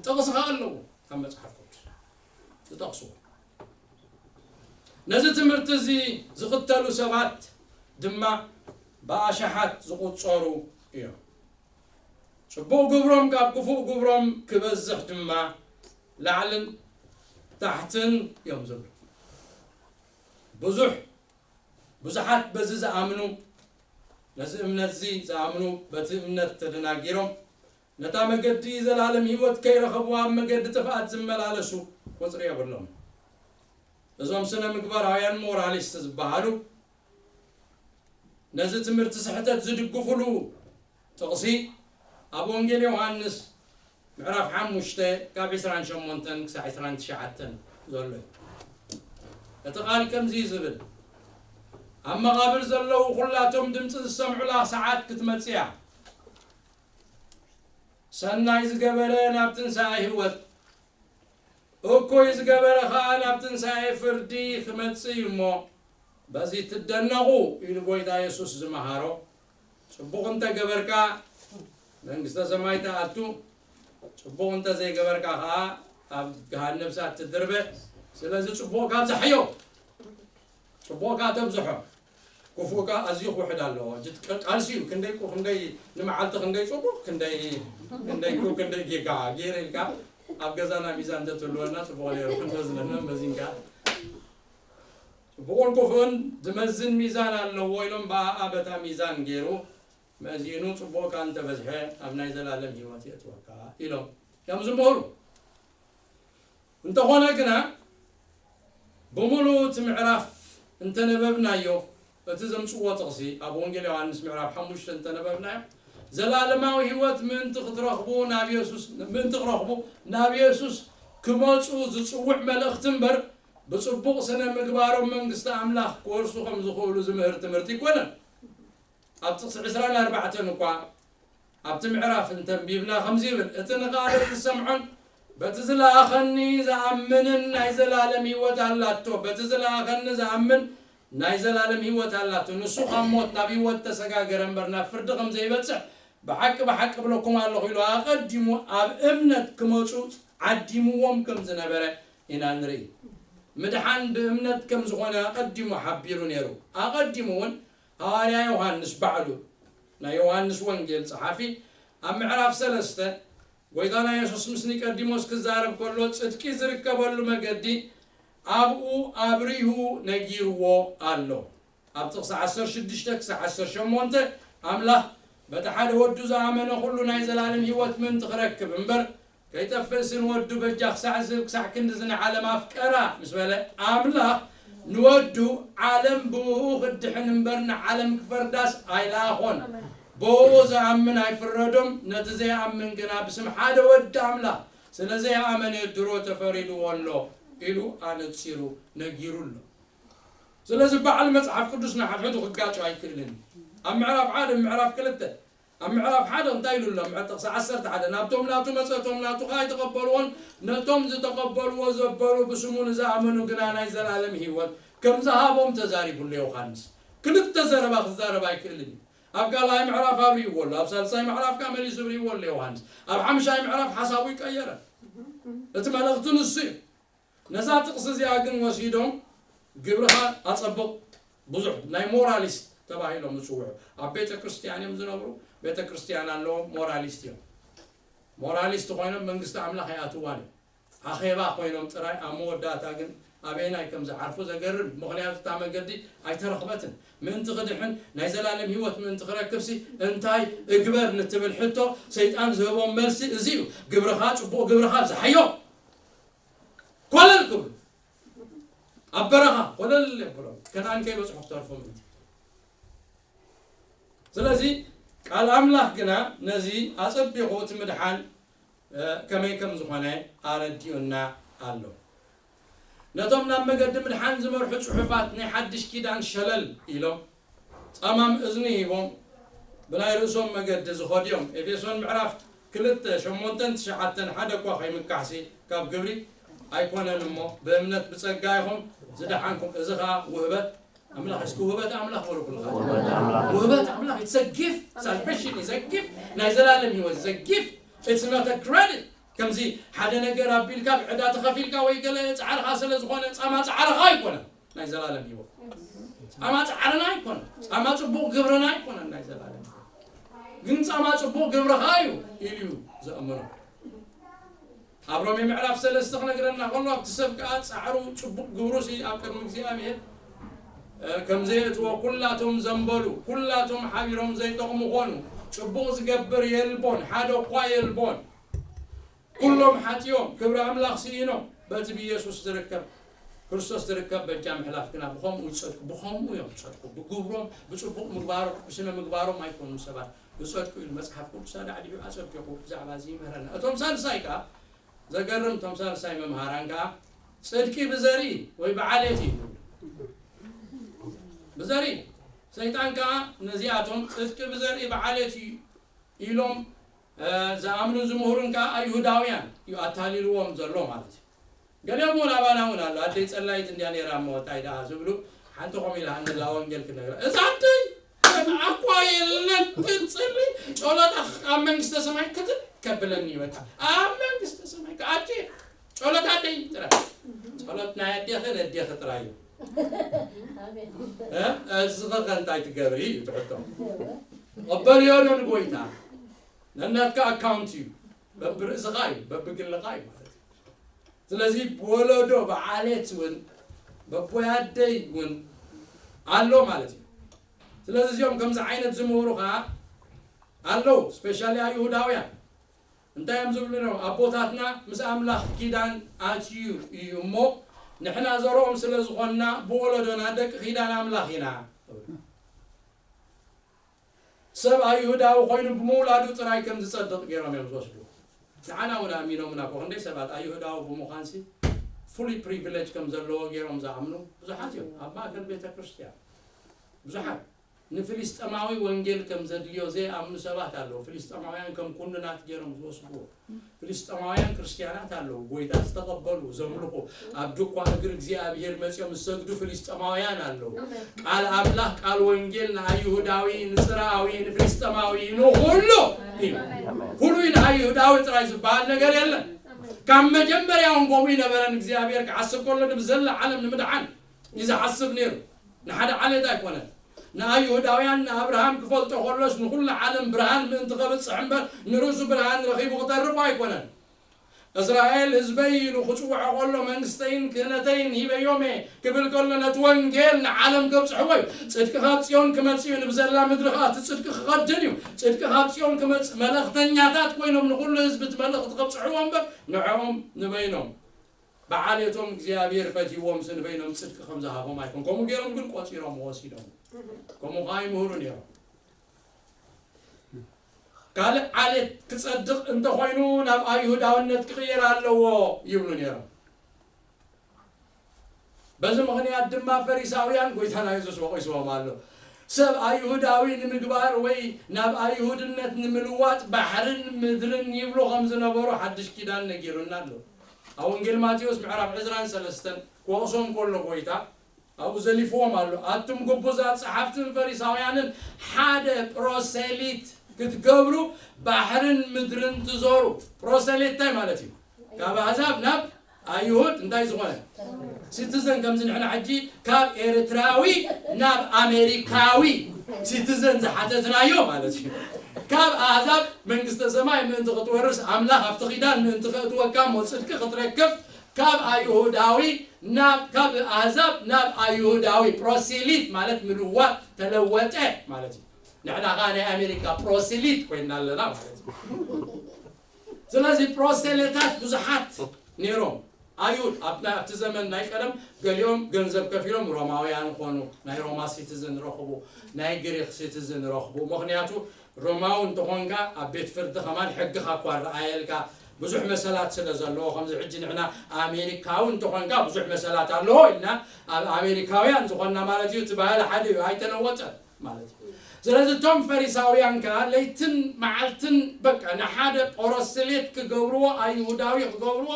ጥቕሲ ኸኣ ኣለዎ ካብ መጽሓፍ ቅዱስ ዝጠቕስዎ። ነዚ ትምህርቲ እዚ ዝኽተሉ ሰባት ድማ ብኣሽሓት ዝቑጸሩ እዮም። ጽቡቕ ግብሮም ካብ ክፉእ ግብሮም ክበዝሕ ድማ ላዕልን ታሕትን እዮም ዝብሉ። ብዙሕ፣ ብዙሓት በዚ ዝኣምኑ፣ ነዚ እምነት እዚ ዝኣምኑ፣ በቲ እምነት ተደናጊሮም፣ ነታ መገዲ ዘላለም ህይወት ከይረኸብዋ ኣብ መገዲ ጥፍኣት ዝመላለሱ ቁጽሪ የብሎም። እዞም ስነ ምግባራውያን ሞራሊስት ዝበሃሉ ነዚ ትምህርቲ ስሕተት ዝድግፉሉ ጥቕሲ ኣብ ወንጌል ዮሃንስ ምዕራፍ ሓሙሽተ ካብ ዕስራን ሸሞንተን ክሳዕ ዕስራን ትሽዓተን ዘሎ እዩ። እቲ ቃል ከምዚ እዩ ዝብል፣ ኣብ መቓብር ዘለዉ ኹላቶም ድምፂ ዝሰምዑላ ሰዓት ክትመጽእ እያ። ሰናይ ዝገበረ ናብ ትንሳኤ ህይወት፣ እኩይ ዝገበረ ኸኣ ናብ ትንሳኤ ፍርዲ ክመጽእ እዩ እሞ፣ በዚ ትደነቑ ኢሉ ጎይታ የሱስ ዝመሃሮ። ጽቡቕ እንተ ገበርካ መንግስተ ሰማይ ትኣቱ፣ ጽቡቕ እንተ ዘይገበርካ ኸኣ ኣብ ገሃነም እሳት ትድርበ። ስለዚ ጽቡቕካ ኣብዝሓዮ፣ ጽቡቕካ ተብዝሖ፣ ክፉእካ ኣዝዩ ክውሕድ ኣለዎ። እጅ ቃልሲ እዩ። ክንደይ ቁ-፣ ክንደይ ንመዓልቲ ክንደይ ጽቡቕ፣ ክንደይ፣ ክንደይ ክፉእ፣ ክንደይ ጌጋ ገይረ ኢልካ ኣብ ገዛና ሚዛን እንተትህልወና ጽቡቕ ነይሩ። ክንመዝነና መዚንካ ጽቡቕን ክፉእን ዝመዝን ሚዛን ኣለዎ ኢሎም ብኣኣ በታ ሚዛን ገይሩ መዚኑ ጽቡቕካ እንተበዝሐ ኣብ ናይ ዘላለም ህይወት የእትወካ ኢሎም እዮም ዝምህሩ። እንተኾነ ግና ብምሉእ እቲ ምዕራፍ እንተነበብናዮ፣ እቲ ዘምጽዎ ጥቕሲ ኣብ ወንጌል ዮሃንስ ምዕራፍ ሓሙሽተ እንተነበብናዮ፣ ዘላለማዊ ህይወት ምእንቲ ክትረኽቡ ናብ የሱስ፣ ምእንቲ ክረኽቡ ናብ የሱስ ክመጹ ዝጽውዕ መልእኽቲ እምበር፣ ብጽቡቕ ስነ ምግባሮም መንግስቲ ኣምላኽ ክወርሱ ከም ዝኽእሉ ዝምህር ትምህርቲ ኣይኮነን። ኣብ ጥቕሲ ዕስራን ኣርባዕተን እኳ ኣብቲ ምዕራፍ እንተንቢብና ከምዚ ይብል፣ "እቲ ንቃለይ ዝሰምዖን በቲ ዝለኣኸኒ ዝኣምንን ናይ ዘላለም ህይወት ኣላቶ፣ በቲ ዝለኣኸኒ ዝኣምን ናይ ዘላለም ህይወት ኣላቶ፣ ንሱ ካብ ሞት ናብ ህይወት ተሰጋገረ እምበር ናብ ፍርዲ ከም ዘይበጽሕ ብሓቂ ብሓቂ እብለኩም ኣለኹ" ኢሉ ኣቐዲሙ ኣብ እምነት ክመጹ ዓዲምዎም ከም ዝነበረ ኢና ንርኢ። ምድሓን ብእምነት ከም ዝኾነ ኣቐዲሙ ሓቢሩ ነይሩ። ኣቐዲሙ እውን ሃዋርያ ዮሃንስ ባዕሉ፣ ናይ ዮሃንስ ወንጌል ጸሓፊ፣ ኣብ ምዕራፍ ሰለስተ፣ ጎይታና የሱስ ምስ ኒቆዲሞስ ክዛረብ ከሎ፣ ጽድቂ ዝርከበሉ መገዲ ኣብኡ ኣብሪሁ ነጊርዎ ኣሎ። ኣብ ጥቕሲ ዓሰርተ ሽዱሽተ ክሳዕ ዓሰርተ ሸሞንተ፣ ኣምላኽ በቲ ሓደ ወዱ ዝኣመነ ኩሉ ናይ ዘላለም ህይወት ምእንቲ ክረክብ እምበር፣ ከይጠፍእስ ንወዱ በጃ ክሳዕ ዝህብ ክሳዕ ክንድዚ ንዓለም ኣፍቀራ ምስ በለ፣ ኣምላኽ ንወዱ ዓለም ብእኡ ክድሕን እምበር ንዓለም ክፈርዳስ ኣይለኣኾን። ብእኡ ዝኣምን ኣይፍረዶም፣ ነቲ ዘይኣምን ግና ብስም ሓደ ወዲ ኣምላኽ ስለ ዘይኣመነ ድሮ ተፈሪድዎ ኣሎ ኢሉ ኣነጺሩ ነጊሩ ኣሎ። ስለዚ በዓል መጽሓፍ ቅዱስ ንሓድሕዱ ክጋጮ ኣይክእልን። ኣብ ምዕራፍ ሓደ፣ ምዕራፍ ክልተ፣ ኣብ ምዕራፍ ሓደ እንታይ ኢሉ ኣሎ? ምዕራፍ ጥቕሲ ዓሰርተ ሓደ፣ "ናብቶም ናቱ መጸ፣ እቶም ናቱ ኸኣ ኣይተቐበልዎን፣ ነቶም ዝተቐበልዎ ዘበሉ፣ ብስሙ ንዝኣመኑ ግና ናይ ዘላለም ህይወት ከም ዝሃቦም ተዛሪቡ ኣሎ" ዮሃንስ። ክልተ ዘረባ ክዛረብ ኣይክእልን እዩ። ኣብ ካልኣይ ምዕራፍ ኣብሪእዎ ኣሎ፣ ኣብ ሳልሳይ ምዕራፍ ከኣ መሊሱ ኣብሪእዎ ኣሎ ዮሃንስ። ኣብ ሓምሻይ ምዕራፍ ሓሳቡ ይቀየረ። እቲ መልእኽቲ ንሱ እዩ። ነዛ ጥቕሲ እዚኣ ግን ወሲዶም ግብርኻ ኣጸብቕ፣ ብዙሕ ናይ ሞራሊስት ተባሂሎም ዝጽውዑ ኣብ ቤተ ክርስቲያን እዮም ዝነብሩ። ቤተ ክርስቲያን ኣለዎም፣ ሞራሊስት እዮም። ሞራሊስት ኮይኖም መንግስቲ ኣምላኽ ኣይኣትዋን እዮም። ኣኼባ ኮይኖም ጥራይ ኣብ መወዳእታ ግን ኣበየናይ ከም ዝዓርፉ ዘገርም። ምኽንያቱ እታ መገዲ ኣይተረኽበትን። ምእንቲ ክድሕን ናይ ዘላለም ህይወት ምእንቲ ክረክብሲ እንታይ እግበር ንትብል ሕቶ ሰይጣን ዝህቦም መልሲ እዚ እዩ። ግብርኻ፣ ጽቡቕ ግብርኻ ኣብዝሓዮ። ኮለል ክብሉ ኣብ በረኻ ኮለል የብሎም። ከነኣን ከይበጽሑ ክተርፉ ምእንቲ። ስለዚ ቃል ኣምላኽ ግና ነዚ ኣጸቢቑ እቲ ምድሓን፣ እ፣ ከመይ ከም ዝኾነ ኣረዲኡና ኣሎ። ነቶም ናብ መገዲ ምድሓን ዝመርሑ ጽሑፋት ናይ ሓድሽ ኪዳን ሸለል ኢሎም ጻማም እዝኒ ሂቦም ብናይ ርእሶም መገዲ ዝኸዱ እዮም። ኤፌሶን ምዕራፍ ክልተ፣ ሸሞንተን ትሽዓተን፣ ሓደ እኳ ከይምካሕሲ ካብ ግብሪ ኣይኮነን እሞ ብእምነት ብጸጋ ኢኹም ዝደሓንኩም፣ እዚ ኸኣ ውህበት ኣምላኽ። እስኪ ውህበት ኣምላኽ በሉ ኩልኻ። ውህበት ኣምላኽ። It's a gift. Salvation is a gift. ናይ ዘላለም ህይወት is a gift. It's not a credit. ከምዚ ሓደ ነገር ኣቢልካ ብዕዳ ተኸፊልካ ወይ ገለ ጻዕርኻ ስለ ዝኾነ ጻማ ጻዕርኻ ኣይኮነን ናይ ዘላለም ህይወት። ጻማ ጻዕርና ኣይኮነን። ጻማ ጽቡቕ ግብርና ኣይኮነን ናይ ዘላለም ህይወት። ግን ጻማ ጽቡቕ ግብርኻ እዩ ኢሉ እዩ ዘእምሮ። ኣብ ሮሜ ምዕራፍ ሰለስተ ክነግረና ከሎ፣ ኣብቲ ሰብ ከኣ ጻዕሩ ጽቡቕ ግብሩሲ ኣብ ቅድሚ እግዚኣብሔር፣ እ፣ ከም ዘየእትዎ ኩላቶም ዘንበሉ፣ ኩላቶም ሓቢሮም ዘይጠቕሙ ኾኑ። ጽቡቕ ዝገብር የልቦን፣ ሓደ እኳ የልቦን። ኩሎም ሓጢኦም፣ ክብሪ ኣምላኽ ስኢኖም፣ በቲ ብኢየሱስ ዝርከብ፣ ክርስቶስ ዝርከብ በጃ ምሕላፍ ግና ብኸምኡ ይጸድቁ። ብኸምኡ እዮም ዝጸድቁ። ብግብሮም፣ ብጽቡቕ ምግባሮም፣ ብስነ ምግባሮም ኣይኮኑን ሰባት ዝጸድቁ ኢሉ መጽሓፍ ቅዱስ ኣዳዕዲዑ ኣጸቢቑ ብዛዕባ እዚ ይምህረና። እቶም ሳልሳይ ከኣ ዘገርም፣ እቶም ሳልሳይ መምሃራን ከኣ ጽድቂ ብዘርኢ ወይ ብዓሌት እዩ። ብዘርኢ ሰይጣን ከኣ ነዚኣቶም ጽድቂ ብዘርኢ ብዓሌት እዩ ኢሎም፣ እ፣ ዝኣምኑን ዝምህሩን ከኣ ኣይሁዳውያን እዩ ኣታሊልዎም ዘሎ ማለት እዩ። ገሊኦም እውን ኣባና እውን ኣሎ፣ ኣደይ ጸላይት እንድያ ነይራ እሞ እንታይ ደኣ ዝብሉ፣ ሓንቲ ከምኡ ኢላ ንላ ወንጌል ክነግራ፣ እዛ ኣደይ ኣኳ የለን ክትጽሊ፣ ጸሎታ ኣብ መንግስተ ሰማይ ክትብ ከብለኒ፣ በቃ ኣብ መንግስተ ሰማይ ከኣቲ ጸሎት ኣደይ ጥራይ። ጸሎት ናይ ኣዴኺ ነዴኺ ጥራይ እዩ። ኣሜን። እ? እስኺ ከ እንታይ ትገብሪ እዩ ትሕቶ። ቀበልዮ ዶ ንጎይታ? ነናትካ ኣካውንት እዩ። በብርእስኻ እዩ፣ በብግልኻ እዩ ማለት እዩ። ስለዚ ብወለዶ ብዓሌት እውን በቦይ ኣደይ እውን ኣሎ ማለት እዩ። ስለዚ እዚኦም ከምዚ ዓይነት ዝምህሩ ኸዓ ኣለዉ፣ ስፔሻሊ ኣይሁዳውያን። እንታይ እዮም ዝብሉ ነይሮም? ኣቦታትና ምስ ኣምላኽ ኪዳን ኣትዩ እዩ እሞ፣ ንሕና ዘርኦም ስለ ዝኾንና ብወለዶና ደቂ ኪዳን ኣምላኽ ኢና። ሰብ ኣይሁዳዊ ኮይኑ ብምውላዱ ጥራይ ከም ዝጸድቕ ገይሮም እዮም ዝወስዱ። ንዓና እውን ኣሚኖምና እኮ፣ ክንደይ ሰባት ኣይሁዳዊ ብምዃንሲ ፉሊ ፕሪቪሌጅ ከም ዘለዎ ገይሮም ዝኣምኑ ብዙሓት እዮም። ኣብ ማእከል ቤተ ክርስቲያን ብዙሓት ንፍልስጤማዊ ወንጌል ከም ዘድልዮ ዘይኣምኑ ሰባት ኣለዉ። ፍልስጤማውያን ከም ኩንናት ገይሮም ዝወስድዎ። ፍልስጤማውያን ክርስትያናት ኣለዉ፣ ጎይታ ዝተቐበሉ፣ ዘምልኹ፣ ኣብ ድኳ እግሪ እግዚኣብሔር መጺኦም ዝሰግዱ ፍልስጤማውያን ኣለዉ። ቃል ኣምላኽ፣ ቃል ወንጌል ንኣይሁዳዊ፣ ንጽርኣዊ፣ ንፍልስጤማዊ፣ ንኹሉ እዩ። ፍሉይ ንኣይሁዳዊ ጥራይ ዝበሃል ነገር የለን። ካብ መጀመርያ እውን ከምኡ ይነበረን። እግዚኣብሔር ክሓስብ ከሎ ንብዘላ ዓለም ንምድሓን እዩ ዝሓስብ ነይሩ። ንሓደ ዓሌት ኣይኮነን። ንኣይሁዳውያን ንኣብርሃም ክፈልጦ ከሎስ ንኹሉ ዓለም ብርሃን ምእንቲ ከብጽሕ እምበር ንርእሱ ብርሃን ረኺቡ ክተርፎ ኣይኮነን። እስራኤል ህዝበይ ኢሉ ክጽውዖ ከሎ መንግስተይን ክህነተይን ሂበዮም እየ ክብል ከሎ ነቲ ወንጌል ንዓለም ከብጽሕዎ እዩ። ጽድቂ ካብ ጽዮን ክመጽእ እዩ፣ ንብዘላ ምድሪ ከኣ እቲ ጽድቂ ክኸድን እዩ። ጽድቂ ካብ ጽዮን ክመጽእ መለኽተኛታት ኮይኖም ንኹሉ ህዝቢ እቲ መልእኽቲ ከብጽሕዎ እምበር ንዕኦም ንበይኖም ብዓሌቶም እግዚኣብሔር ፈትይዎም ስንበይኖም ጽድቂ ከም ዝሃቦም ኣይኮን። ከምኡ ገይሮም ግን ቆጺሮም ወሲዶም። ከምኡ ከኣ ይምህሩ ነይሮም። ካልእ ዓሌት ክጸድቕ እንተኾይኑ ናብ ኣይሁዳውነት ክቕየር ኣለዎ ይብሉ ነይሮም። በዚ ምኽንያት ድማ ፈሪሳውያን ጎይታና የሱስ ወቒስዎም ኣሎ። ሰብ ኣይሁዳዊ ንምግባር ወይ ናብ ኣይሁድነት ንምልዋጥ ባሕርን ምድርን ይብሉ ከም ዝነበሩ ሓድሽ ኪዳን ነጊሩና ኣሎ። ኣብ ወንጌል ማቴዎስ ምዕራፍ ዕስራን ሰለስተን ክወቕሶም ከሎ ጎይታ ኣብኡ ዘሊፍዎም ኣሎ። ኣቱም ግቡዛት ጸሓፍትን ፈሪሳውያንን ሓደ ፕሮሰሊት ክትገብሩ ባሕርን ምድርን ትዞሩ። ፕሮሰሊት እንታይ ማለት እዩ? ካብ ኣህዛብ ናብ ኣይሁድ እንታይ ዝኾነ ሲቲዘን፣ ከምዚ ንሕና ሕጂ ካብ ኤርትራዊ ናብ ኣሜሪካዊ ሲቲዘን ዝሓተትናዮ ማለት እዩ። ካብ ኣህዛብ መንግስተ ሰማይ ምእንቲ ክትወርስ ኣምላኽ ኣብቲ ኪዳን ምእንቲ ከእትወካ እሞ ጽድቂ ክትረክብ ካብ ኣይሁዳዊ ናብ፣ ካብ ኣህዛብ ናብ ኣይሁዳዊ ፕሮሲሊት ማለት ምልዋጥ ተለወጠ ማለት እዩ። ንሕና ኸኣ ናይ ኣሜሪካ ፕሮሲሊት ኮይና ኣለና ማለት እዩ። ስለዚ ፕሮስቴሌታት ብዙሓት ነይሮም። ኣይሁድ ኣብ ናይ፣ ኣብቲ ዘመን ናይ ቀደም ገሊኦም ገንዘብ ከፊሎም ሮማውያን ኾኑ፣ ናይ ሮማ ሲቲዝን ረኽቡ፣ ናይ ግሪክ ሲቲዝን ረኽቡ። ምኽንያቱ ሮማዊ እንተኾንካ ኣብ ቤት ፍርዲ ከማን ሕግኻ እኳ ረኣየልካ ብዙሕ መሰላት ስለ ዘለዎ፣ ከምዚ ሕጂ ንሕና ኣሜሪካዊ እንተኾንካ ብዙሕ መሰላት ኣለዎ ኢልና ኣብ ኣሜሪካውያን ዝኾንና ማለት እዩ። እቲ ባህሊ ሓደ እዩ፣ ኣይተለወጠን። ማለት እዩ። ስለዚ እቶም ፈሪሳውያን ከኣ ለይትን መዓልትን በቃ ንሓደ ጳሮስሌት ክገብርዎ፣ ኣይሁዳዊ ክገብርዎ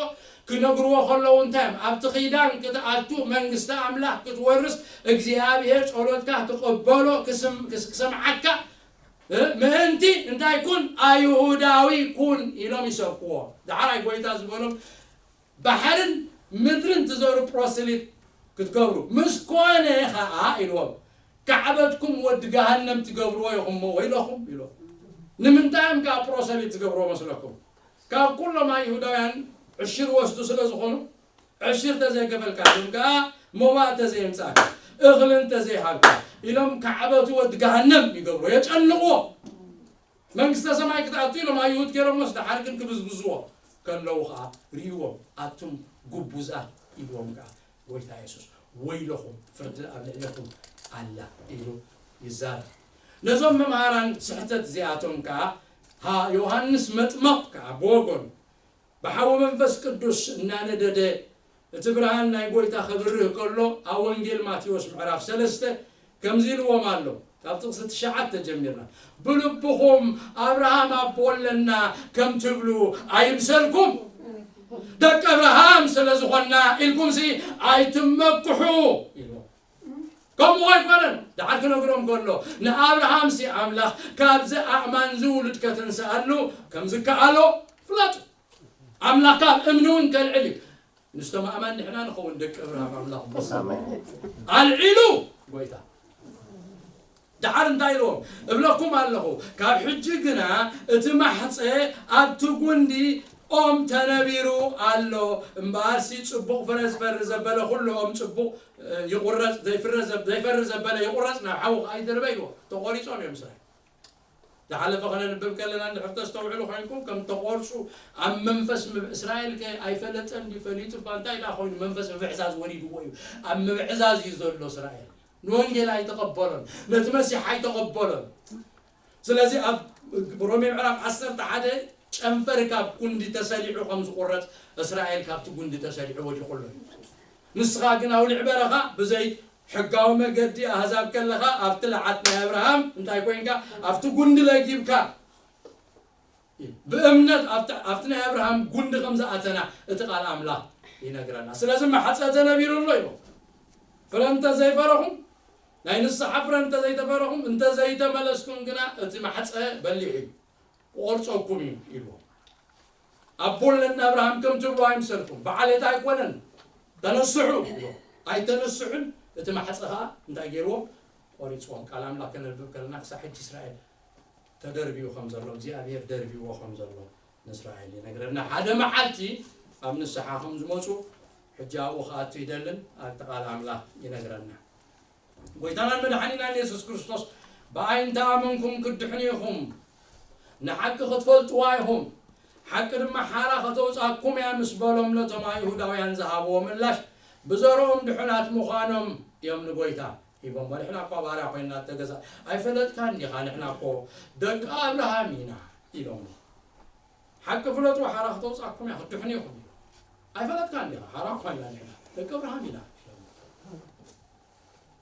ክነግርዎ ከለዉ እንታይ እዮም? ኣብቲ ኪዳን ክትኣቱ፣ መንግስቲ ኣምላኽ ክትወርስ፣ እግዚኣብሔር ጸሎትካ ክቕበሎ ክስም-፣ ክስ-፣ ክሰምዓካ፣ እ፣ ምእንቲ እንታይ ኩን? ኣይሁዳዊ ኩን ኢሎም ይሰብክዎ። ደሓራይ ጎይታ ዝበሎም ባሕርን ምድርን ትዘሩ ፕሮስሊት ክትገብሩ ምስ ኮነ ኸዓ ኢልዎም፣ ካዕበትኩም ወዲ ገሃነም ትገብርዎ ኢኹም እሞ ወይለኹም ኢልዎም። ንምንታይ እዮም ከዓ ፕሮሰሊት ዝገብርዎ መስለኩም? ካብ ኩሎም ኣይሁዳውያን ዕሽር ወስዱ ስለ ዝኾኑ፣ ዕሽር ተዘይከፈልካዮም ከዓ፣ ሞባእ ተዘየምጻእካ፣ እኽሊ እንተዘይሃብካ ኢሎም ካዕበቱ ወዲ ገሃነም ይገብርዎ፣ የጨንቕዎ። መንግስተ ሰማይ ክትኣቱ ኢሎም ኣይሁድ ገይሮሞስ፣ ደሓር ግን ክብዝብዝዎ ከለዉ ኸዓ ርእይዎም፣ ኣቱም ግቡዛት ኢልዎም ከኣ ጎይታ የሱስ፣ ወይለኹም፣ ፍርዲ ኣብ ልዕለኹም ኣላ ኢሉ ይዛረብ። ነዞም መምሃራን ስሕተት እዚኣቶም ከኣ ሃ-፣ ዮሃንስ መጥመቕ ከኣ ብወገኑ ብሓዊ መንፈስ ቅዱስ እናነደደ እቲ ብርሃን ናይ ጎይታ ከብርህ ከሎ፣ ኣብ ወንጌል ማቴዎስ ምዕራፍ ሰለስተ ከምዚ ኢልዎም ኣሎ። ካብ ጥቕሲ ትሽዓተ ጀሚርና፣ ብልብኹም ኣብርሃም ኣቦ ኣለና ከም ትብሉ ኣይምሰልኩም፣ ደቂ ኣብርሃም ስለ ዝኾንና ኢልኩምሲ ኣይትመክሑ ኢልዎም። ከምኡ ኣይኮነን። ደሓር ክነግሮም ከሎ፣ ንኣብርሃምሲ ኣምላኽ ካብዚ ኣእማን ዝውሉድ ከተንስኣሉ ከም ዝከኣሎ ፍለጡ። ኣምላኽ ካብ እምኒ እውን ከልዕል እዩ። ንስተማእማን ንሕና ንኸውን ደቂ ኣብርሃም ኣምላኽ ኣልዒሉ ጎይታ። ደሓር እንታይ ኢልዎም እብለኩም ኣለኹ፣ ካብ ሕጂ ግና እቲ ማሕፀ ኣብቲ ጉንዲ ኦም ተነቢሩ ኣሎ። እምበኣርሲ ፅቡቕ ፍረ ዝፈሪ ዘበለ ኩሉ ኦም ፅቡቕ ይቁረፅ፣ ዘይፍረ ዘበለ ይቁረፅ፣ ናብ ሓዊ ከዓ ይድርበ ኢልዎም። ተቆሪፆም እዮም እስራኤል። ዝሓለፈ ከነንብብ ከለና እንድሕር ተስተውዕሉ ኮይንኩም ከም ተቆርፁ ኣብ መንፈስ ምብ እስራኤል ከ ኣይፈለጠን ድዩ? ፈሊጡ እባ እንታይ ደኣ ኮይኑ መንፈስ ምብዕዛዝ ወሪድዎ እዩ። ኣብ ምብዕዛዝ እዩ ዘሎ እስራኤል። ንወንጌል ኣይተቐበሎን፣ ነቲ መሲሕ ኣይተቐበሎን። ስለዚ ኣብ ሮሜ ምዕራፍ ዓሰርተ ሓደ ጨንፈር ካብ ጉንዲ ተሰሊዑ ከም ዝቑረፅ እስራኤል ካብቲ ጉንዲ ተሰሊዑ ወዲቑ ኣሎ እዩ። ንስኻ ግን ኣውሊዕ በረኻ ብዘይ ሕጋዊ መገዲ ኣህዛብ ከለኻ ኣብቲ ለዓት ናይ ኣብርሃም እንታይ ኮይንካ ኣብቲ ጉንዲ ለጊብካ ብእምነት ኣብቲ ናይ ኣብርሃም ጉንዲ ከም ዝኣተና እቲ ቃል ኣምላኽ ይነግረና። ስለዚ ማሕፀ ተነቢሩ ኣሎ ኢሉ ፍረ እንተ ዘይፈረኹም ናይ ንስሓ ፍረ እንተ ዘይተፈረኹም እንተ ዘይተመለስኩም ግና እቲ ማሕፀ በሊዑ እዩ ክቆርፀኩም እዩ ኢልዎም። ኣቦ ኣለና ኣብርሃም ከም ትብሉ ኣይምሰልኩም። ብዓሌት ኣይኮነን። ተነስሑ ኢልዎም። ኣይተነስሑን። እቲ ማሕፀ ከዓ እንታይ ገይርዎም? ቆሪፅዎም። ቃል ኣምላኽ ከነንብብ ከለና ክሳብ ሕጂ እስራኤል ተደርቢዩ ከም ዘሎ እግዚኣብሔር ደርቢዎ ከም ዘሎ ንእስራኤል ይነግረና። ሓደ መዓልቲ ኣብ ንስሓ ከም ዝመፁ ሕጂ ኣብኡ ክኣቱ ይደልን ኣብቲ ቃል ኣምላኽ ይነግረና። ጎይታናን መድሓኒናን የሱስ ክርስቶስ ብኣይ እንተ ኣመንኩም ክትድሕኑ ኢኹም፣ ንሓቂ ክትፈልጥዋ ኢኹም፣ ሓቂ ድማ ሓራ ከተውፅኣኩም እያ ምስ በሎም ነቶም ኣይሁዳውያን ዝሃብዎ ምላሽ ብዘርኦም ድሑናት ምዃኖም እዮም ንጎይታ ሂቦም። ንሕና እኳ ባርያ ኮይንና ተገዛ ኣይፈለጥካን ዲኻ? ንሕና እኮ ደቂ ኣብርሃም ኢና ኢሎም። ሓቂ ፍለጡ ሓራ ክተውፅኣኩም እያ ክትድሕኑ ኢኹም። ኣይፈለጥካን ዲኻ? ሓራ እኳ ኢና ንሕና ደቂ ኣብርሃም ኢና።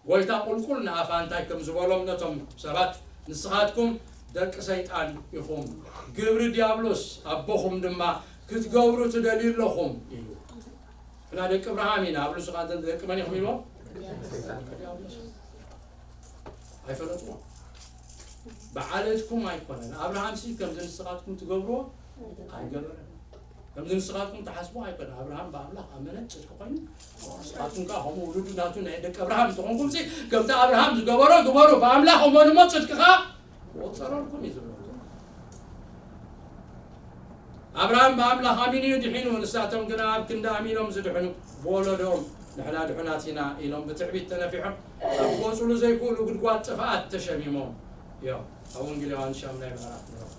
ጎይታ ቁልቁል ንኣፋ እንታይ ከም ዝበሎም ነቶም ሰባት ንስኻትኩም ደቂ ሰይጣን ኢኹም፣ ግብሪ ዲያብሎስ ኣቦኹም ድማ ክትገብሩ ትደልዩ ኣለኹም ኢሉ። ንሕና ደቂ ኣብርሃም ኢና ኣብ ንሱ ደቂ መን ኢኹም ኢልዎም? ኣይፈለጥዎም። ብዓለትኩም ኣይኮነን ኣብርሃምሲ ከምዚ ንስኻትኩም ትገብርዎ ኣይገበረን። ከምዚ ንስኻትኩም ትሓስቡ ኣይኮነ ኣብርሃም ብኣምላኽ ኣመነ ጽድቂ ኮይኑ ንስኻትኩም ከዓ ከምኡ ውሉዱ ናቱ ናይ ደቂ ኣብርሃም እንተኾንኩም ሲ ከምቲ ኣብርሃም ዝገበሮ ግበሩ ብኣምላኽ እመኑ እሞ ጽድቂ ከዓ ክቆፀረልኩም እዩ ዝብሎ። ኣብርሃም ብኣምላኽ ኣሚኑ እዩ ድሒኑ። ንሳቶም ግና ኣብ ክንዲ ኣሚኖም ዝድሕኑ ብወለዶኦም ንሕና ድሑናት ኢና ኢሎም ብትዕቢት ተነፊሖም ኣብ ክወፅሉ ዘይክእሉ ጉድጓድ ጥፍኣት ተሸሚሞም እዮም። ኣብ ወንጌል ዮሃንስ ሻምናይ ምዕራፍ ንረኽቦ።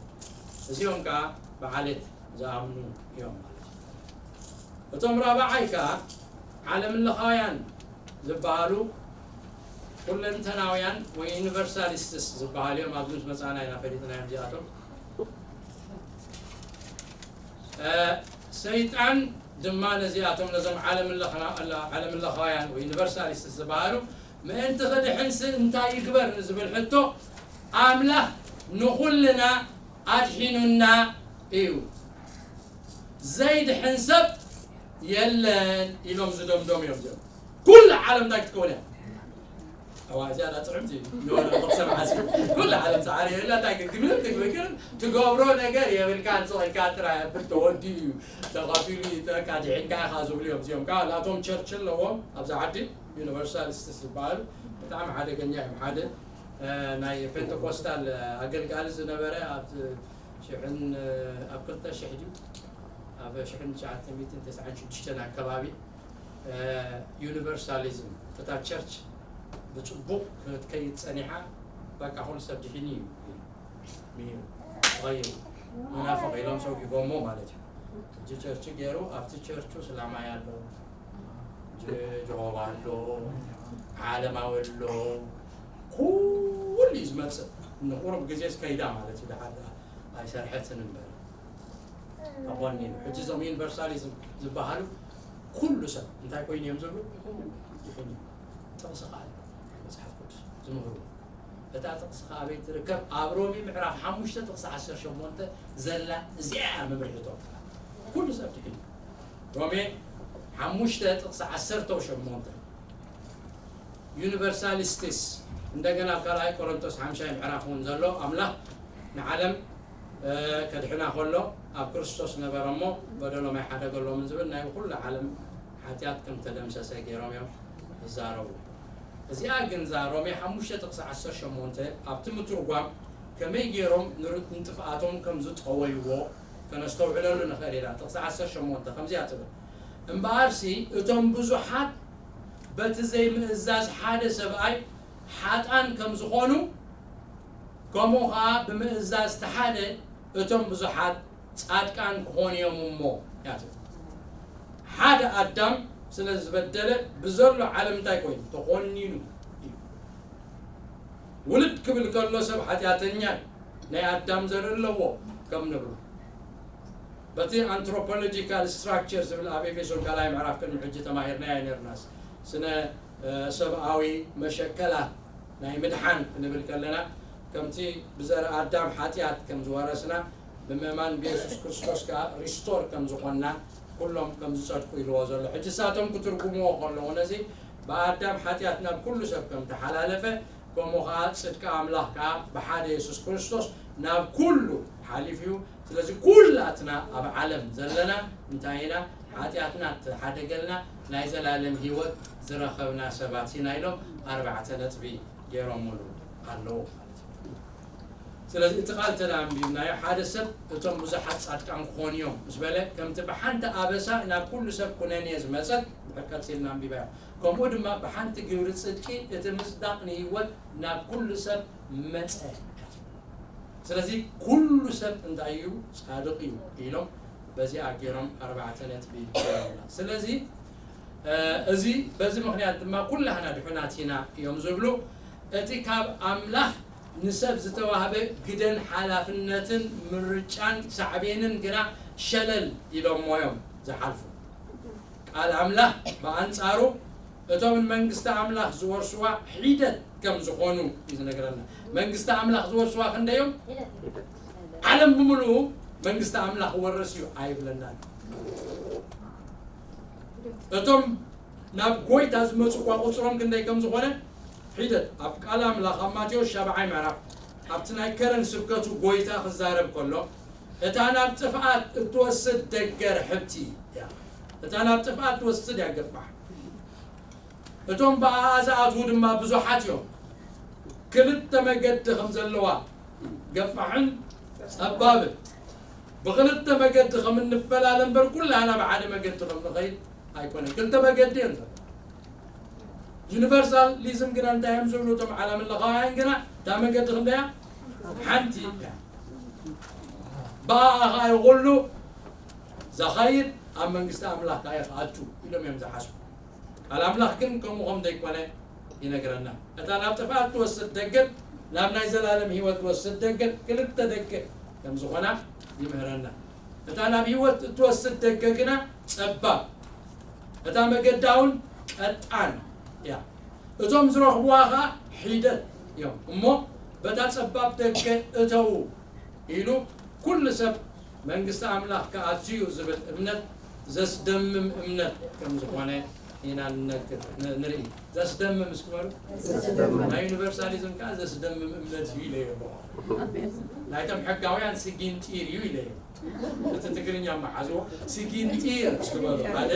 እዚኦም ከዓ ብዓሌት ዝኣምኑ እዮም ማለት እዩ። እቶም ራብዓይ ከዓ ዓለምለኻውያን ዝበሃሉ ኩለንተናውያን ወይ ዩኒቨርሳሊስትስ ዝበሃሉ እዮም። ኣብዚ ምስ መፃና ኢና ፈሊጥናዮም እዚኣቶም። ሰይጣን ድማ ነዚኣቶም ነዞም ዓለምለኻውያን ወይ ዩኒቨርሳሊስት ዝበሃሉ ምእንቲ ክድሕንሲ እንታይ ይግበር ንዝብል ሕቶ ኣምላኽ ንኹልና ኣድሒኑና እዩ ዘይድሕን ሰብ የለን ኢሎም ዝደምደሙ እዮም። እዚኦም ኩሉ ዓለም እንታይ ክትከውን እያ? ኣዋእዝያ ዳ ጥዕምቲ ንወለ መቕሰም ዓሲ ኩሉ ዓለም ሰዓሪ የላ እንታይ ክትግብልን ትግብክርን ትገብሮ ነገር የብልካ። እንፅቕልካ ጥራይ ኣብል ተወዲኡ እዩ ተቐፊሉ እዩ ጥረካ ድሕንካ ኢኻ ዝብሉ እዮም። እዚኦም ከዓ ናቶም ቸርች ኣለዎም ኣብዚ ዓዲ ዩኒቨርሳሊስትስ ዝበሃሉ ብጣዕሚ ሓደገኛ እዮም። ሓደ ናይ ፔንቴኮስታል ኣገልጋሊ ዝነበረ ኣብ ሽሕን ኣብ ክልተ ሽሕ ድዩ ኣብ ሽሕን ትሽዓተ ሚእትን ተስዓን ሽዱሽተን ኣከባቢ ዩኒቨርሳሊዝም እታ ቸርች ብፅቡቕ ክትከይድ ፀኒሓ በቃ ኩሉ ሰብ ድሒኒ እዩ ኢሉ ሚሩ ተቐይሩ መናፍቕ ኢሎም ሰጒጎሞ ማለት እዩ። ሕጂ ቸርች ገይሩ ኣብቲ ቸርቹ ስላማይ ኣሎ ጀሆባ ኣሎ ዓለማዊ ኣሎ ኩሉ እዩ ዝመፅእ ንቁሩብ ግዜ ዝከይዳ ማለት እዩ። ደሓር ኣይሰርሐትን እምበር ተቆኒኑ ሕጂ እዞም ዩኒቨርሳሊዝም ዝበሃሉ ኩሉ ሰብ እንታይ ኮይኑ እዮም ዝብሉ ይኹን ጥቕሲ ከዓ ኣሎ መፅሓፍ ቅዱስ ምህሩ። እታ ጥቕሲ ከኣ ኣበይ ትርከብ? ኣብ ሮሜ ምዕራፍ ሓሙሽተ ጥቕሲ ዓሰርተ ሸሞንተ ዘላ እዚኣ እያ መምርሒቶም። ኩሉ ሰብ ትሕሉ። ሮሜ ሓሙሽተ ጥቕሲ ዓሰርተ ሸሞንተ። ዩኒቨርሳሊስቲስ። እንደገና ኣብ ካልኣይ ቆሮንቶስ ሓምሻይ ምዕራፍ እውን ዘሎ ኣምላኽ ንዓለም ከድሕና ከሎ ኣብ ክርስቶስ ነበረ እሞ በደሎም ኣይሓደገሎምን ዝብል ናይ ኩሉ ዓለም ሓጢኣት ከም ተደምሰሰ ገይሮም እዮም ዝዛረቡ። እዚኣ ግን እዛ ሮሜ ሓሙሽተ ጥቕሲ ዓሰርተ ሸሞንተ ኣብቲ ምትርጓም ከመይ ገይሮም ንጥፍኣቶም ከም ዝጠወይዎ ከነስተውዕለሉ ንኽእል ኢና። ጥቕሲ ዓሰርተ ሸሞንተ ከምዚኣ ትብል፣ እምበኣርሲ እቶም ብዙሓት በቲ ዘይምእዛዝ ሓደ ሰብኣይ ሓጣን ከም ዝኾኑ፣ ከምኡ ኸዓ ብምእዛዝ እቲ ሓደ እቶም ብዙሓት ጻድቃን ክኾኑ እዮም እሞ። ያት ሓደ ኣዳም ስለ ዝበደለ ብዘሎ ዓለም እንታይ ኮይኑ ተኾኒኑ እዩ። ውልድ ክብል ከሎ ሰብ ሓጢኣተኛ እዩ። ናይ ኣዳም ዘርኢ ኣለዎ ከም ንብሎ በቲ ኣንትሮፖሎጂካል ስትራክቸር ዝብል ኣብ ኤፌሶን ካልኣይ ምዕራፍ ቅድሚ ሕጂ ተማሂርናዮ ነርናስ ስነ ሰብኣዊ መሸከላት ናይ ምድሓን ክንብል ከለና ከምቲ ብዘርኢ ኣዳም ሓጢኣት ከም ዝወረስና ብምእማን ብየሱስ ክርስቶስ ከዓ ሪስቶር ከም ዝኾንና ኩሎም ከም ዝጸድቁ ኢልዎ ዘሎ ሕጂ ሳቶም ክትርጉምዎ ከለዎ ነዚ ብኣዳም ሓጢኣት ናብ ኩሉ ሰብ ከም ተሓላለፈ ከምኡ ከዓ ጽድቂ ኣምላኽ ከዓ ብሓደ የሱስ ክርስቶስ ናብ ኩሉ ሓሊፍ እዩ። ስለዚ ኩላትና ኣብ ዓለም ዘለና እንታይ ኢና ሓጢኣትና ተሓደገልና ናይ ዘላለም ህይወት ዝረኸብና ሰባት ኢና ኢሎም ኣርባዕተ ነጥቢ ገይሮምሉ ኣለዉ ማለት እዩ። ስለዚ እቲ ቃል ተዳ ኣንቢብናዮ ሓደ ሰብ እቶም ብዙሓት ጻድቃን ክኾኑ እዮም ምስ በለ ከምቲ ብሓንቲ ኣበሳ ናብ ኩሉ ሰብ ኩነኔ ዝመጸት ድሕር ቀጺልና ኣንቢባዮ። ከምኡ ድማ ብሓንቲ ግብሪ ጽድቂ እቲ ምጽዳቕ ንህይወት ናብ ኩሉ ሰብ መጸ። ስለዚ ኩሉ ሰብ እንታይ እዩ ጻድቕ እዩ ኢሎም በዚኣ ገይሮም ኣርባዕተ ነጥቢ ገይሮምና። ስለዚ እዚ በዚ ምኽንያት ድማ ኩላህና ድሑናት ኢና እዮም ዝብሉ። እቲ ካብ ኣምላኽ ንሰብ ዝተዋህበ ግደን ሓላፍነትን ምርጫን ሳዕቤንን ግና ሸለል ኢሎሞ እዮም ዝሓልፉ። ቃል ኣምላኽ ብኣንጻሩ እቶም ንመንግስቲ ኣምላኽ ዝወርስዋ ሒደት ከም ዝኾኑ እዩ ዝነግረና። መንግስቲ ኣምላኽ ዝወርስዋ ክንደዮም? ዓለም ብምሉኡ መንግስቲ ኣምላኽ ክወርስ እዩ ኣይብለናን። እቶም ናብ ጎይታ ዝመፁ እኳ ቁፅሮም ክንደይ ከም ዝኾነ ሒደት ኣብ ቃል ኣምላኽ ኣብ ማቴዎስ ሻብዓይ ምዕራፍ ኣብቲ ናይ ከረን ስብከቱ ጎይታ ክዛረብ ከሎ እታ ናብ ጥፍኣት እትወስድ ደገ ርሕብቲ እያ። እታ ናብ ጥፍኣት ትወስድ እያ ገፋሕ። እቶም ብኣኣ ዝኣትዉ ድማ ብዙሓት እዮም። ክልተ መገዲ ከም ዘለዋ ገፋሕን ጸባብን ብኽልተ መገዲ ከም እንፈላለ እምበር ኩላህና ብሓደ መገዲ ከም ንኸይድ ኣይኮነን። ክልተ መገዲ እዮም ዘሎ። ዩኒቨርሳሊዝም ግና እንታይ እዮም ዝብሉ እቶም ዓለም ኣለኻውያን ግና እታ መገዲ ክንደያ ሓንቲ እያ። ብኣኣ ኸዓ ይኹሉ ዘኸይድ ኣብ መንግስቲ ኣምላኽ ከዓ ይኽኣቱ ኢሎም እዮም ዝሓስቡ። ቃል ኣምላኽ ግን ከምኡ ከም ዘይኮነ ይነግረና። እታ ናብ ጥፍኣት ትወስድ ደገን ናብ ናይ ዘላለም ህይወት ትወስድ ደገን ክልተ ደገ ከም ዝኾና ይምህረና። እታ ናብ ህይወት እትወስድ ደገ ግና ጸባብ፣ እታ መገዳ እውን ቀጣን እያ። እቶም ዝረኽብዋ ኸዓ ሒደት እዮም እሞ በታ ጸባብ ደገ እተዉ ኢሉ ኩሉ ሰብ መንግስቲ ኣምላኽ ክኣቱ እዩ ዝብል እምነት ዘስደምም እምነት ከም ዝኾነ ኢና ንነግር ንርኢ። ዘስደምም እስኪ በሉ። ናይ ዩኒቨርሳሊዝም ከዓ ዘስደምም እምነት እዩ ኢለ ኣለኹ። ናይቶም ሕጋውያን ስጊንጢር እዩ ኢለ እቲ ትግርኛ መሓዝዎ ስጊንጢር እስኪ በሉ። ሓደ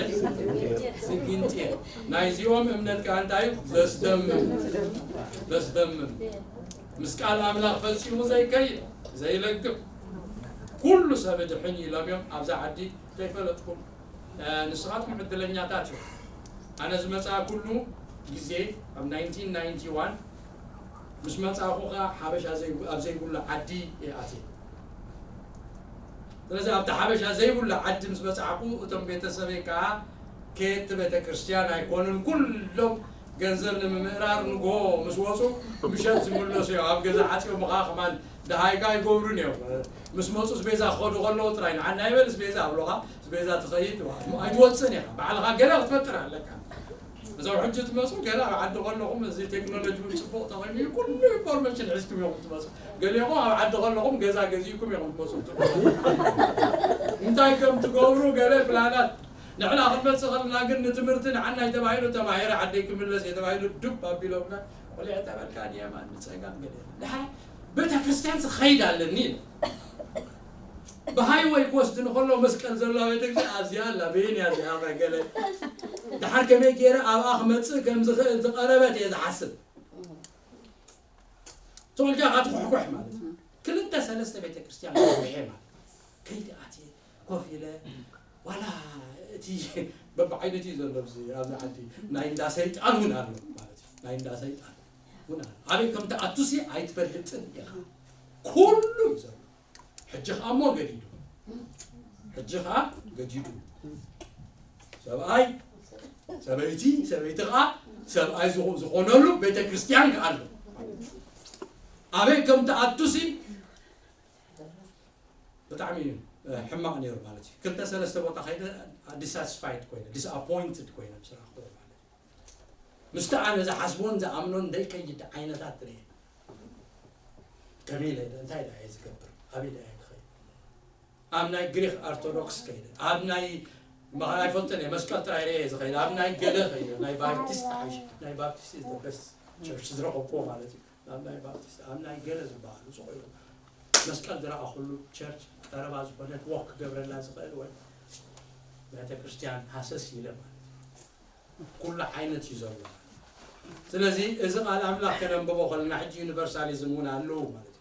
ስጊንጢር ናይዚኦም እምነት ከዓ እንታይ እዩ? ዘስደምም ዘስደምም ምስ ቃል ኣምላኽ ፈጺሙ ዘይከይድ ዘይለግብ ኩሉ ሰብ ድሕን ኢሎም እዮም ኣብዛ ዓዲ ዘይፈለጥኩም። ንስኻትኩም ዕድለኛታት እዩ። ኣነ ዝመፅኣ ኩሉ ግዜ ኣብ ናይንቲን ናይንቲ ዋን ምስ መፅኣኹ ከዓ ሓበሻ ኣብ ዘይብሉ ዓዲ እየ ኣትየ። ስለዚ ኣብቲ ሓበሻ ዘይብሉ ዓዲ ምስ በፃዕኩ እቶም ቤተሰበይ ከዓ ከየቲ ቤተ ክርስቲያን ኣይኮኑን። ኩሎም ገንዘብ ንምምእራር ንጎ ምስ ወፁ ምሸት ዝምለሱ እዮም። ኣብ ገዛ ዓፂዮምኻ ከማን ደሃይካ ኣይገብሩን እዮም። ምስ መፁ ስቤዛ ክኸዱ ከለዉ ጥራይ ንዓና ይበል ስቤዛ ኣብሎኻ ስቤዛ ትኸይድ ኣይትወፅን ኢኻ። ባዕልኻ ገለ ክትፈጥር ኣለካ። እዞም ሕጂ ትመፁ ገለ ኣብ ዓዲ ከለኹም እዚ ቴክኖሎጂ እውን ፅቡቕ ተቐይሙ እዩ፣ ኩሉ ኢንፎርሜሽን ሒዝኩም ኢኹም ትመፁ። ገሊኹም ኣብ ዓዲ ከለኹም ገዛ ገዚእኩም ኢኹም ትመፁ። እንታይ ከም ትገብሩ ገለ ፕላናት ንሕና ክንመፅእ ከለና ግን ንትምህርቲ ንዓናይ ተባሂሉ ተማሂረ ዓደይ ክምለስ እየ ተባሂሉ ዱብ ኣቢሎምና። ቆልዐ ተበልካ ንየማን ንፀጋም ገለ ድሓር ቤተ ክርስቲያን ዝኸይድ ኣለኒ ኢለ። ብሃይወይ ክወስድ ንከሎ መስቀል ዘለዋ ቤተክርስትያን ኣብዚኣ ኣላ፣ በየን እያ እዚኣ ገለ። ድሓር ከመይ ገይረ ኣብኣ ክመጽእ ከም ዝኽእል ዝቐረበት እየ ዝሓስብ። ተወልጃ ካትኩሕኩሕ ማለት እዩ። ክልተ ሰለስተ ቤተክርስትያን ገርበሐ ማለት እዩ። ከይዲ ኣትየ ኮፍ ኢለ ዋላ እቲ በብዓይነቱ እዩ ዘሎ ኣብዚ ኣብዚ ዓዲ ናይ እንዳ ሰይጣን እውን ኣሎ ማለት እዩ። ናይ እንዳ ሰይጣን እውን ኣሎ። ኣበይ ከም ትኣቱሲ ኣይትፈልጥን ኢኻ። ኩሉ እዩ ዘሎ። ሕጂ ኸኣ እሞ ገዲዱ። ሕጂ ኸኣ ገዲዱ። ሰብኣይ ሰበይቲ ሰበይቲ ኸኣ ሰብኣይ ዝኾ- ዝኾነሉ ቤተ ክርስቲያን ከኣ ኣሎ። ኣበይ ከም ትኣቱሲ ብጣዕሚ ሕማቕ ነይሩ ማለት እዩ። ክልተ ሰለስተ ቦታ ከይደ ዲሳትስፋይድ ኮይነ ዲስኣፖይንትድ ኮይነ ምስ ረኣኽዎ ማለት እዩ። ምስቲ ኣነ ዝሓስቦን ዝኣምኖን ዘይከይድ ዓይነታት ርኤ። ከመይ ኢለ እንታይ ደኣ እየ ዝገብር? ኣበይ ደኣ እየ ክኸይድ? ኣብ ናይ ግሪክ ኦርቶዶክስ ከይደ ኣብ ናይ መ- ኣይፈልጥን እየ መስቀል ጥራይ ርኤ እየ ዝኸይድ ኣብ ናይ ገለ ከይደ ናይ ባፕቲስት ሓይሽ ናይ ባፕቲስት is the best church ዝረኸብኩዎ ማለት እዩ። ኣብ ናይ ባፕቲስት ኣብ ናይ ገለ ዝበሃሉ ዝኾይኑ መስቀል ዝረኣኹሉ ቸርች ቀረባ ዝኾነት ወክ ክገብረላ ዝኽእል ወይ ቤተ ክርስቲያን ሃሰስ ኢለ ማለት እዩ። ኩሉ ዓይነት እዩ ዘሎ። ስለዚ እዚ ቃል ኣምላኽ ከነንብቦ ከለና ሕጂ ዩኒቨርሳሊዝም እውን ኣለዉ ማለት እዩ።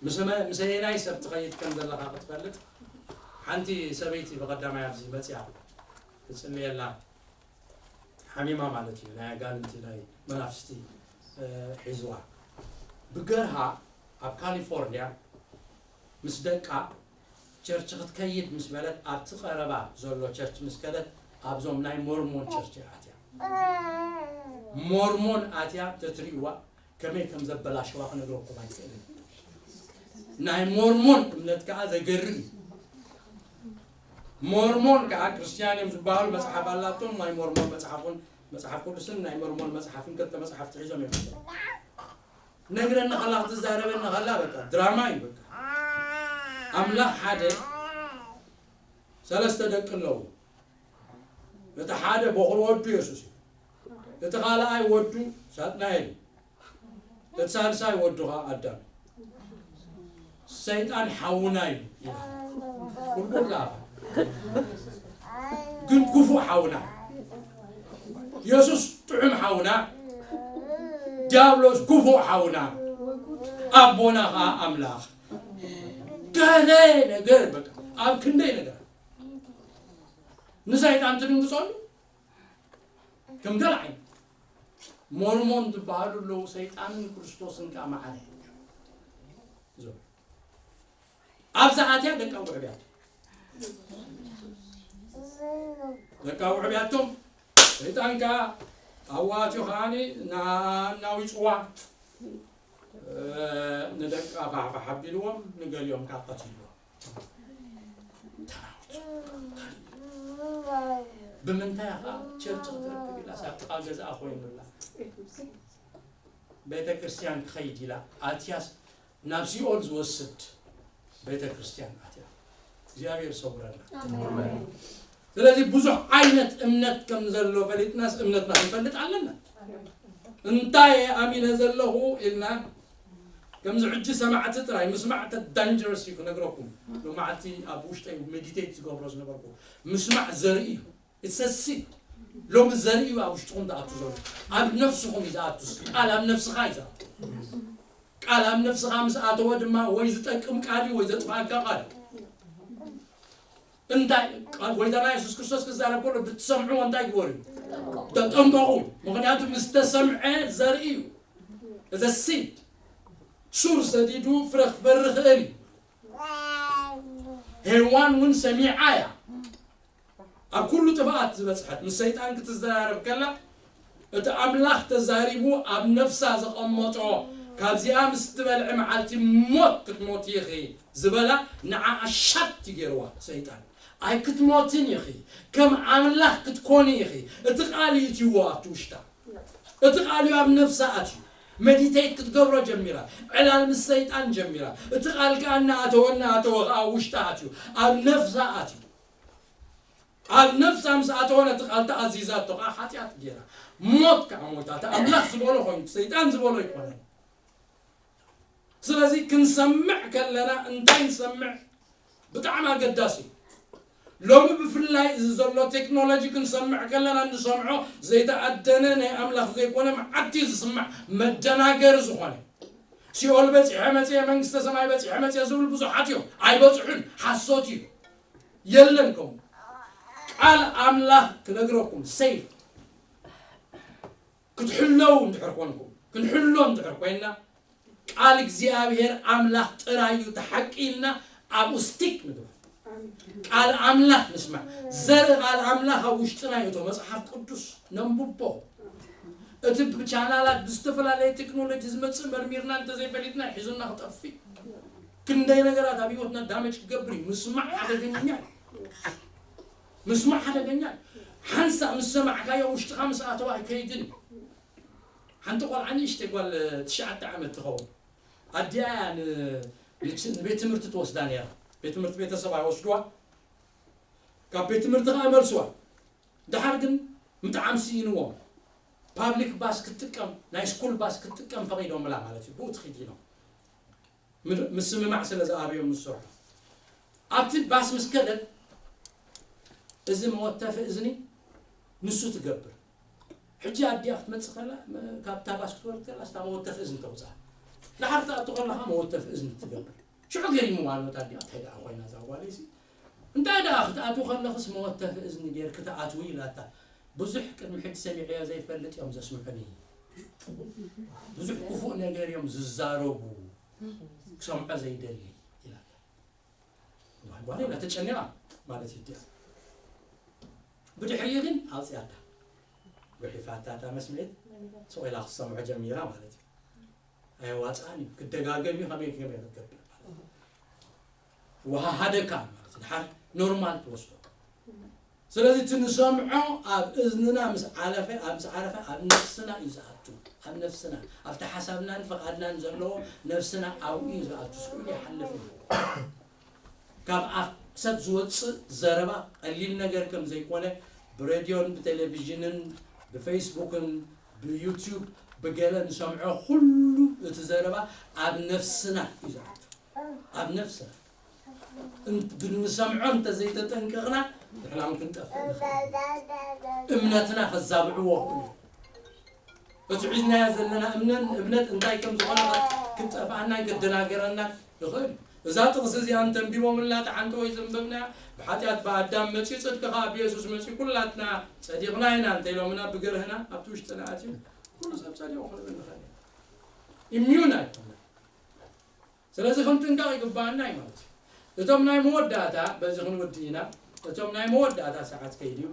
ምስ መ- ምስ ኣየናይ ሰብ ትኸይድ ከም ዘለኻ ክትፈልጥ ሓንቲ ሰበይቲ ብቐዳማይ ኣብዚ መፅያ ትፅልየላ ሓሚማ ማለት እዩ ናይ ኣጋንንቲ ናይ መናፍስቲ እ፣ ሒዝዋ ብገርሃ ኣብ ካሊፎርኒያ ምስ ደቃ ቸርች ክትከይድ ምስ በለት ኣብቲ ቀረባ ዘሎ ቸርች ምስ ከደት ኣብዞም ናይ ሞርሞን ቸርች እያ ኣትያ። ሞርሞን ኣትያ ተትርእይዋ ከመይ ከም ዘበላሸዋ ክነግረኩም ኣይክእልን። ናይ ሞርሞን እምነት ከዓ ዘገርም እዩ። ሞርሞን ከዓ ክርስትያን እዮም ዝበሃሉ መፅሓፍ ኣላቶም። ናይ ሞርሞን መፅሓፉን መፅሓፍ ቅዱስን ናይ ሞርሞን መፅሓፍን ክልተ መፅሓፍቲ ሒዞም እዮም። ነግረኒ ከላ ክትዛረበኒ ከላ በቃ ድራማ እዩ በቃ። ኣምላኽ ሓደ ሰለስተ ደቂ ኣለዎ። እቲ ሓደ በኹሪ ወዱ የሱስ እዩ። እቲ ካልኣይ ወዱ ሳጥናኤል እዩ። እቲ ሳልሳይ ወዱ ኸዓ ኣዳም። ሰይጣን ሓውና እዩ ይላል። ቁልቁል ዛዕባ ግን ክፉእ ሓውና። የሱስ ጥዑም ሓውና። ዲያብሎስ ክፉእ ሓውና። ኣቦና ኸዓ ኣምላኽ። ገለ ነገር በቃ ኣብ ክንደይ ነገር ንሰይጣን ትድንግጸሉ ከም ገለ ዓይነት ሞርሞን ዝበሃሉ ኣለዉ። ሰይጣንን ክርስቶስን ከዓ መዓረ እዮም። ኣብዚ ኣትያ ደቃ ውዕብያት ደቃ ውዕብያቶም ሰይጣን ከዓ ኣብኡ ኣትዩ ከዓኒ እናዊፅዋ ንደቃ ፋሕፋሕ ኣቢልዎም ንገሊኦም ከዓ ቀቲልዎም። ተናውፁ። ብምንታይ ከዓ ቸርች ክትረክብ ኢላ ሳብ ጥቓ ገዛኣ ኮይኑላ ቤተ ክርስቲያን ክኸይድ ኢላ ኣትያስ ናብ ሲኦል ዝወስድ ቤተ ክርስቲያን ኣትያ። እግዚኣብሔር ሰውረና። ስለዚ ብዙሕ ዓይነት እምነት ከም ዘሎ ፈሊጥናስ እምነትና ክንፈልጥ ኣለና። እንታይ ኣሚነ ዘለኹ ኢልና ከምዚ ሕጂ ሰማዕቲ ጥራይ ምስማዕ ተ ዳንጀረስ እዩ ክነግረኩም። ሎማዓልቲ ኣብ ውሽጠይ ሜዲቴት ዝገብሮ ዝነበርኩ ምስማዕ ዘርኢ እዩ። ኢትሰሲድ ሎሚ ዘርኢ እዩ ኣብ ውሽጥኹም ዝኣቱ ዘሎ። ኣብ ነፍስኹም እዩ ዝኣቱ። ቃል ኣብ ነፍስኻ እዩ ዝኣቱ። ቃል ኣብ ነፍስኻ ምስ ኣተወ ድማ ወይ ዝጠቅም ቃል እዩ ወይ ዘጥፍኣካ ቃል እዩ። እንታይ ጎይታና የሱስ ክርስቶስ ክዛረብ ከሎ ብትሰምዕዎ እንታይ ግበሩ እዩ? ተጠንቀቑ። ምክንያቱ ምስ ተሰምዐ ዘርኢ እዩ። እዚ ሲድ ሱር ሰዲዱ ፍረ ክፈሪ ክእል እዩ። ሄዋን እውን ሰሚዓ እያ ኣብ ኩሉ ጥፍኣት ዝበፅሐት ምስ ሰይጣን ክትዘራረብ ከላ እቲ ኣምላኽ ተዛሪቡ ኣብ ነፍሳ ዘቐመጦ ካብዚኣ ምስ ትበልዒ መዓልቲ ሞት ክትሞት ኢኺ ዝበላ ንዓኣ ሻት ገይርዋ ሰይጣን። ኣይክትሞትን ኢኺ፣ ከም ኣምላኽ ክትኮኒ ኢኺ። እቲ ቃል እዩ እትይዎ ኣብቲ ውሽጣ። እቲ ቃል እዩ ኣብ ነፍሳ ኣትዩ። መዲቴት ክትገብሮ ጀሚራ። ዕላል ምስ ሰይጣን ጀሚራ። እቲ ቃል ከኣ እናኣተወ እናኣተወ ከኣ ኣብ ውሽጣ ኣትዩ። ኣብ ነፍሳ ኣትዩ። ኣብ ነፍሳ ምስ ኣተወ ነቲ ቃል ተኣዚዛቶ ከኣ ሓጢኣት ገይራ። ሞት ከኣ ሞይታ። እቲ ኣምላኽ ዝበሎ ኮይኑ፣ ሰይጣን ዝበሎ ኣይኮነን። ስለዚ ክንሰምዕ ከለና እንታይ ንሰምዕ ብጣዕሚ ኣገዳሲ እዩ። ሎሚ ብፍላይ እዚ ዘሎ ቴክኖሎጂ ክንሰምዕ ከለና እንሰምዖ ዘይተኣደነ ናይ ኣምላኽ ዘይኮነ መዓት እዩ ዝስማዕ መደናገሪ ዝኾነ። ሲኦል በጺሐ መጽየ መንግስተ ሰማይ በጺሐ መጽየ ዝብል ብዙሓት እዮም። ኣይበጽሑን። ሓሶት እዩ። የለን ከምኡ። ቃል ኣምላኽ ክነግረኩም ሰይፍ ክትሕለው እንድሕር ኮንኩም ክንሕሎ እንድሕር ኮይና ቃል እግዚኣብሔር ኣምላኽ ጥራይ እዩ እቲ ሓቂ ኢልና ኣብኡ ስቲክ ንግበር። ቃል ኣምላኽ ንስማዕ። ዘርኢ ቃል ኣምላኽ ኣብ ውሽጥና እዩ። እቶ መጽሓፍ ቅዱስ ነንብቦ። እቲ ብቻናላት ብዝተፈላለየ ቴክኖሎጂ ዝመጽእ መርሚርና እንተዘይፈሊጥና ሒዙና ክጠፍእ። ክንደይ ነገራት ኣብ ህይወትና ዳመጅ ክገብር እዩ። ምስማዕ ሓደገኛ እዩ። ምስማዕ ሓደገኛ እዩ። ሓንሳእ ምስ ሰማዕካዮ ውሽጥኻ ምስ ኣተወ ኣይከይድን እዩ። ሓንቲ ቆልዓ ንእሽተይ ጓል ትሽዓተ ዓመት ትኸውን ኣዲኣ እያ ን- ንች- ንቤት ትምህርቲ ትወስዳ ነይራ። ቤት ትምህርቲ ቤተሰብ ኣይወስድዋ። ካብ ቤት ትምህርቲ ከዓ ይመልስዋ። ድሓር ግን ምጥዓም ስኢንዎም። ፓብሊክ ባስ ክትጥቀም ናይ ስኩል ባስ ክትጥቀም ፈቒዶምላ ማለት እዩ። ብኡ ትኺድ ኢሎም ምድ- ምስምማዕ ስለ ዝኣብዮም ምስ ስርሑ ኣብቲ ባስ ምስ ከደት እዚ መወተፊ እዝኒ ንሱ ትገብር። ሕጂ ኣዲኣ ክትመጽእ ከላ መ- ካብታ ባስ ክትወርድ ከላ ስታ መወተፊ እዝኒ ተውፅኣ። ድሓር ትኣቱ ከለኻ መወተፊ እዝኒ ትገብር። ሽዑ ገሪሙ ማለት ኣዲኣ እንታይ ደኣ ኮይና እዛ ጓል እዚ እንታይ ደኣ ክትኣትዉ ከለኽስ መወተፊ እዝኒ ጌርኪ ትኣትዊ ኢላታ። ብዙሕ ቅድሚ ሕጂ ሰሚዐዮ ዘይፈልጥ እዮም ዘስምዑኒ። ብዙሕ ክፉእ ነገር እዮም ዝዛረቡ ክሰምዖ ዘይደሊ ኢላታ። ጓል ኢላ ተጨኒቓ ማለት እዩ። ብድሕሪኡ ግን ኣውፅያታ ጉሒፋታ እታ መስምዒት ስቕ ኢላ ክትሰምዖ ጀሚራ ማለት እዩ። ኣየዋፅኣን እዩ ክደጋገም እዩ ከመይ ከመይ ክትገብር ማለት እዩ። ወሃሃደካ ማለት እዩ። ድሓር ኖርማል ትወስዶ። ስለዚ እቲ ንሰምዖ ኣብ እዝንና ምስ ዓለፈ ኣብ ምስ ዓረፈ ኣብ ነፍስና እዩ ዝኣቱ። ኣብ ነፍስና ኣብቲ ሓሳብናን ፍቓድናን ዘለዎ ነፍስና ኣብኡ እዩ ዝኣቱ። ስቁሉ ይሓልፍ እዩ። ካብ ኣፍ ሰብ ዝወፅእ ዘረባ ቀሊል ነገር ከም ዘይኮነ ብሬድዮን ብቴሌቪዥንን ብፌስቡክን ብዩቱብ ብገለ ንሰምዖ ኩሉ እቲ ዘረባ ኣብ ነፍስና እዩ ዝኣቱ። ኣብ ነፍስና እን- ብንሰምዖ እንተዘይተጠንቀቕና ንሕና እውን ክንጠፍእ ንኽእል። እምነትና ከዛብዕዎ ይኽእሉ። እቲ ሒዝናዮ ዘለና እምነን እምነት እንታይ ከም ዝኾነ ክጠፍኣናን ክደናገረናን ይኽእል። እዛ ጥቕሲ እዚኣ እንተንቢቦምላ ተዓንተ ወይ ዘንበብናያ ብሓጢኣት ብኣዳም መጺኡ ጽድቂ ኸኣ ብየሱስ መጺኡ ኩላትና ጸዲቕና ኢና እንተ ኢሎምና ብገርህና ኣብቲ ውሽጥና ኣትዩ ኩሉ ሰብ ጸዲቑ ክንብል ንኽእል ኢና። ኢሚዩን ኣይኮንና። ስለዚ ክንጥንቀቕ ይግባኣና እዩ ማለት እዩ። እቶም ናይ መወዳእታ በዚ ክንውድእ ኢና። እቶም ናይ መወዳእታ ሰዓት ከይድዩ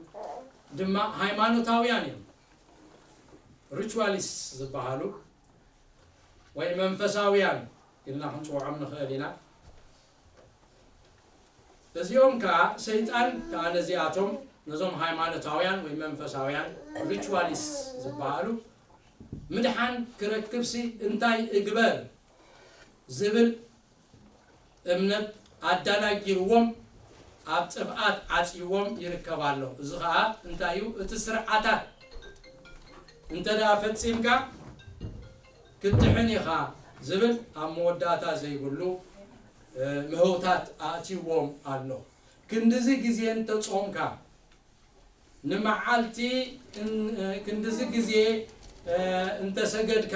ድማ ሃይማኖታውያን እዮም። ሪቹዋሊስት ዝበሃሉ ወይ መንፈሳውያን ኢልና ክንፅውዖም ንኽእል ኢና። እዚኦም ከዓ ሰይጣን ከዓ ነዚኣቶም ነዞም ሃይማኖታውያን ወይ መንፈሳውያን ሪቹዋሊስት ዝበሃሉ ምድሓን ክረክብሲ እንታይ እግበር ዝብል እምነት ኣዳናጊርዎም ኣብ ጥፍኣት ዓጽይዎም ይርከብ ኣሎ። እዚ ኸኣ እንታይ እዩ? እቲ ስርዓታት እንተ ደኣ ፈጺምካ ክትድሕን ኢኻ ዝብል ኣብ መወዳእታ ዘይብሉ ምህውታት ኣእትይዎም ኣሎ። ክንድዚ ግዜ እንተ ጾምካ ንመዓልቲ ክንድዚ ግዜ እንተሰገድካ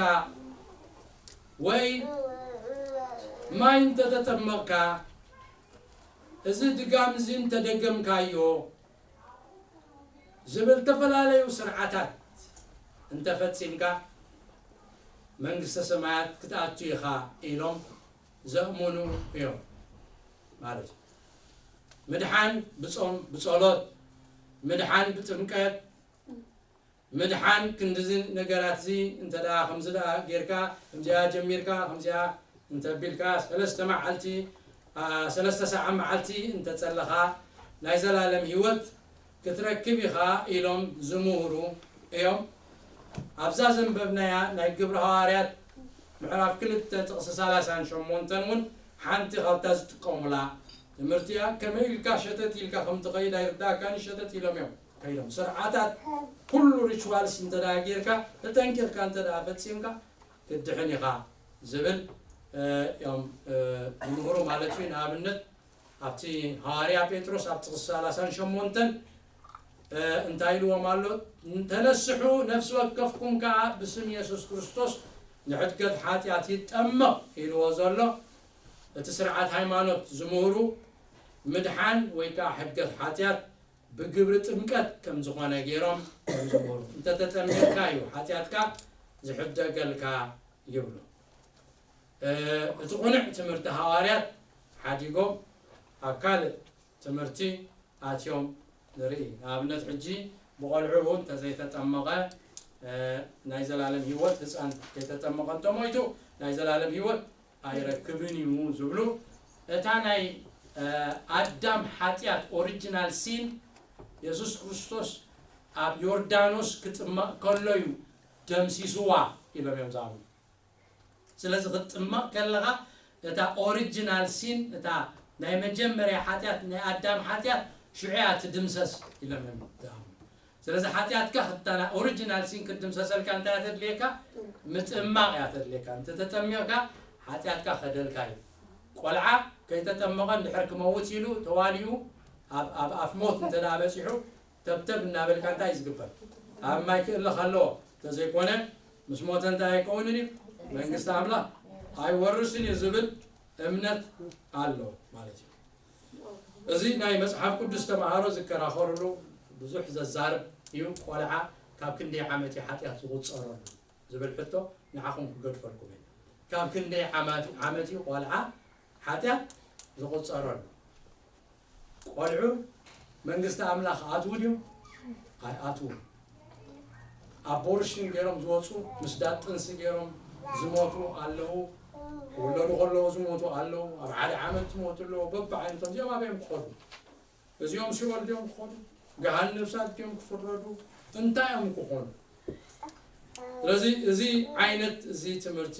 ወይ ማይ እንተተጠመቕካ እዚ ድጋም እዚ እንተደገምካዮ ዝብል ዝተፈላለዩ ስርዓታት እንተፈፂምካ መንግስተ ሰማያት ክትኣቱ ኢኻ ኢሎም ዘእምኑ እዮም ማለት እዩ። ምድሓን ብጾም ብጸሎት፣ ምድሓን ብጥምቀት፣ ምድሓን ክንድዚ ነገራት እዚ እንተ ደኣ ከምዚ ደኣ ጌርካ ከምዚኣ ጀሚርካ ከምዚኣ እንተቢልካ ሰለስተ መዓልቲ ሰለስተ ሰዓ መዓልቲ እንተጸለኻ ናይ ዘላለም ህይወት ክትረክብ ኢኻ ኢሎም ዝምህሩ እዮም። ኣብዛ ዘንበብናያ ናይ ግብሪ ሃዋርያት ምዕራፍ ክልተ ጥቕሲ ሰላሳን ሸሞንተን እውን ሓንቲ ካብታ ዝጥቀሙላ ትምህርቲ እያ። ከመይ ኢልካ ሸተት ኢልካ ከም ትኸይድ ኣይርዳእካን፣ ሸተት ኢሎም እዮም ከይዶም። ስርዓታት ኩሉ ሪቹዋልስ እንተ ደኣ ጌርካ፣ ተጠንቂቕካ እንተ ደኣ ፈጺምካ ክትድሕን ኢኻ ዝብል እዮም ዝምህሩ ማለት እዩ። ንኣብነት ኣብቲ ሃዋርያ ጴጥሮስ ኣብቲ ሰላሳን ሸሞንተን እንታይ ኢልዎም ኣሎ? ተነስሑ፣ ነፍሲ ወከፍኩም ከኣ ብስም የሱስ ክርስቶስ ንሕድገት ሓጢኣት ይጠመቕ ኢልዎ ዘሎ። እቲ ስርዓት ሃይማኖት ዝምህሩ ምድሓን ወይ ከኣ ሕድገት ሓጢኣት ብግብሪ ጥምቀት ከም ዝኾነ ገይሮም ከም ዝምህሩ፣ እንተተጠሚቕካ እዩ ሓጢኣትካ ዝሕደገልካ ይብሉ። እቲ ቁኑዕ ትምህርቲ ሃዋርያት ሓዲጎም ኣብ ካልእ ትምህርቲ ኣትዮም ንርኢ። ንኣብነት ሕጂ ብቆልዑ እውን እንተዘይተጠመቐ ናይ ዘላለም ህይወት፣ ህፃን ከይተጠመቐ እንተሞይቱ ናይ ዘላለም ህይወት ኣይረክብን እዩ ዝብሉ። እታ ናይ ኣዳም ሓጢኣት፣ ኦሪጂናል ሲን፣ የሱስ ክርስቶስ ኣብ ዮርዳኖስ ክጥመቕ ከሎ እዩ ደምሲስዋ ኢሎም እዮም ዝኣምኑ። ስለዚ ክትጥመቕ ከለኻ እታ ኦሪጂናል ሲን፣ እታ ናይ መጀመርያ ሓጢኣት፣ ናይ ኣዳም ሓጢኣት ሽዑ እያ ትድምሰስ ኢሎም እዮም ዝኣምኑ። ስለዚ ሓጢኣትካ ክታና ኦሪጂናል ሲን ክትድምሰሰልካ እንታይ እያ ተድልየካ? ምጥማቕ እያ ተድልየካ። እንተተጠሚቕካ ሓጢኣትካ ከደልካ እዩ። ቆልዓ ከይተጠመቐ እንድሕር ክመውት ኢሉ ተዋሊኡ ኣብ ኣፍ ሞት እንተ በፂሑ ተብተብ እናበልካ እንታይ እዩ ዝግበር? ኣብ ማይ ክእለኽ ኣለዎ። እንተዘይኮነ ምስ ሞተ እንታይ ኣይከውንን እዩ? መንግስቲ ኣምላኽ ኣይወርስን እዩ ዝብል እምነት ኣሎ ማለት እዩ። እዚ ናይ መፅሓፍ ቅዱስ ተምሃሮ ዝከራኸርሉ ብዙሕ ዘዛርብ እዩ። ቆልዓ ካብ ክንደይ ዓመት እዩ ሓጢኣት ዝቑፀረሉ ዝብል ሕቶ ንዓኹም ክገድፈልኩም እየ። ካብ ክንደይ ዓመት እዩ ቆልዓ ሓጢኣት ዝቑፀረሉ? ቆልዑ መንግስቲ ኣምላኽ ኣትዉ ድዮም? ኣይኣትዉ። ኣቦርሽን ገይሮም ዝወፁ፣ ምስ ዳጥንሲ ገይሮም ዝሞቱ ኣለዉ። ክውለዱ ከለዉ ዝሞቱ ኣለዉ። ኣብ ሓደ ዓመት ዝሞቱ ኣለዉ። በብዓይነቶም እዚኦም ኣበዮም ክኸዱ? እዚኦም ሲኦል ድዮም ክኾኑ? ገሃን ነብሳት ድዮም ክፍረዱ? እንታይ እዮም ክኾኑ? ስለዚ እዚ ዓይነት እዚ ትምህርቲ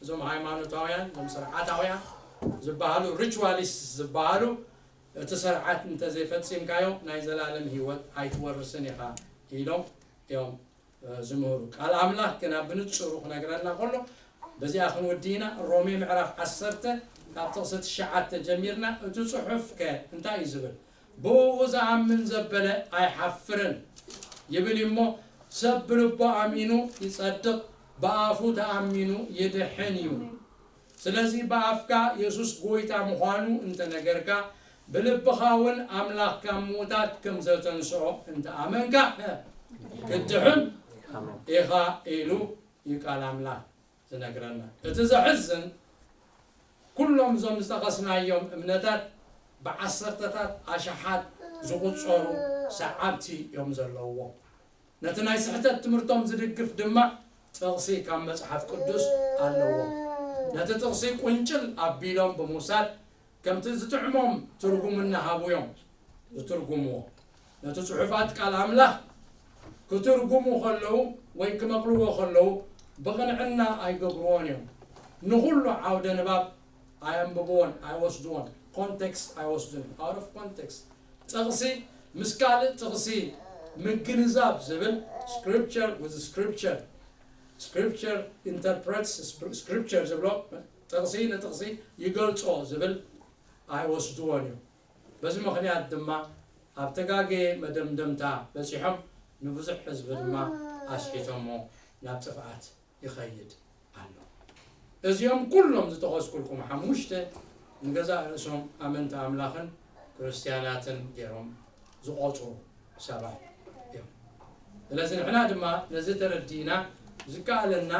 እዞም ሃይማኖታውያን፣ እዞም ስርዓታውያን ዝበሃሉ፣ ሪቹዋሊስት ዝበሃሉ፣ እቲ ስርዓት እንተዘይፈፂምካዮ ናይ ዘላለም ህይወት ኣይትወርስን ኢኻ ኢሎም እዮም ዝምህሩ። ቃል ኣምላኽ ግና ብንጹሩ ክነግረና ከሎ በዚኣ ክንውዲ ኢና። ሮሜ ምዕራፍ ዓሰርተ ካብ ጥቕሲ ትሽዓተ ጀሚርና፣ እቲ ጽሑፍ ከ እንታይ እዩ ዝብል? ብእኡ ዝኣምን ዘበለ ኣይሓፍርን ይብል እሞ፣ ሰብ ብልቡ ኣሚኑ ይጸድቕ፣ ብኣፉ ተኣሚኑ ይድሕን እዩ። ስለዚ ብኣፍካ የሱስ ጎይታ ምዃኑ እንተነገርካ፣ ብልብኻ እውን ኣምላኽ ካብ ምዉታት ከም ዘተንስኦ እንተኣመንካ፣ ክትድሕን ኢኻ ኢሉ እዩ ቃል ኣምላኽ ዝነግረና። እቲ ዘሕዝን፣ ኩሎም እዞም ዝጠቐስናዮም እምነታት ብዓሰርተታት ኣሽሓት ዝቑጸሩ ሰዓብቲ እዮም ዘለውዎ። ነቲ ናይ ስሕተት ትምህርቶም ዝድግፍ ድማ ጥቕሲ ካብ መጽሓፍ ቅዱስ ኣለዎም። ነቲ ጥቕሲ ቁንጭል ኣቢሎም ብምውሳድ፣ ከምቲ ዝጥዕሞም ትርጉም እናሃቡ እዮም ዝትርጉምዎ። ነቲ ጽሑፋት ቃል ኣምላኽ ክትርጉሙ ከለዉ ወይ ክመቕልዎ ከለዉ ብቕንዕና ኣይገብርዎን እዮም። ንኹሉ ዓውደ ንባብ ኣየንብብዎን፣ ኣይወስድዎን። ኮንቴክስት ኣይወስዱን እዮም። Out of context። ጥቕሲ ምስ ካልእ ጥቕሲ ምግንዛብ ዝብል፣ scripture with scripture፣ scripture interprets scripture ዝብሎ፣ ጥቕሲ ንጥቕሲ ይገልጾ ዝብል ኣይወስድዎን እዮም። በዚ ምኽንያት ድማ ኣብ ተጋገየ መደምደምታ በጺሖም፣ ንብዙሕ ህዝቢ ድማ ኣስሒቶሞ ናብ ጥፍኣት ይኸይድ ኣሎ። እዚኦም ኩሎም ዝጠቐስኩልኩም ሓሙሽተ ንገዛእ ርእሶም ኣመንቲ ኣምላኽን ክርስትያናትን ገይሮም ዝቖጽሩ ሰባት እዮም። ስለዚ ንሕና ድማ ነዚ ተረዲእና፣ ዝከኣለና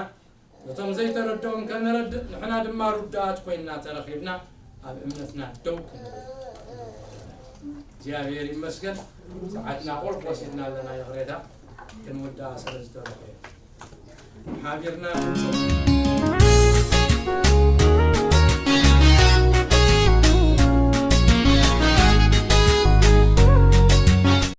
ነቶም ዘይተረድኦም ከነረድእ፣ ንሕና ድማ ርዱኣት ኮይንና ተረኺብና ኣብ እምነትና ደው ክንብል። እግዚኣብሔር ይመስገን፣ ሰዓትና ቁሩብ ወሲድና ኣለና፣ ይቕሬታ፣ ክንውድኣ ስለ ዝተረፈ። ሓቢርና ክንጽሊ።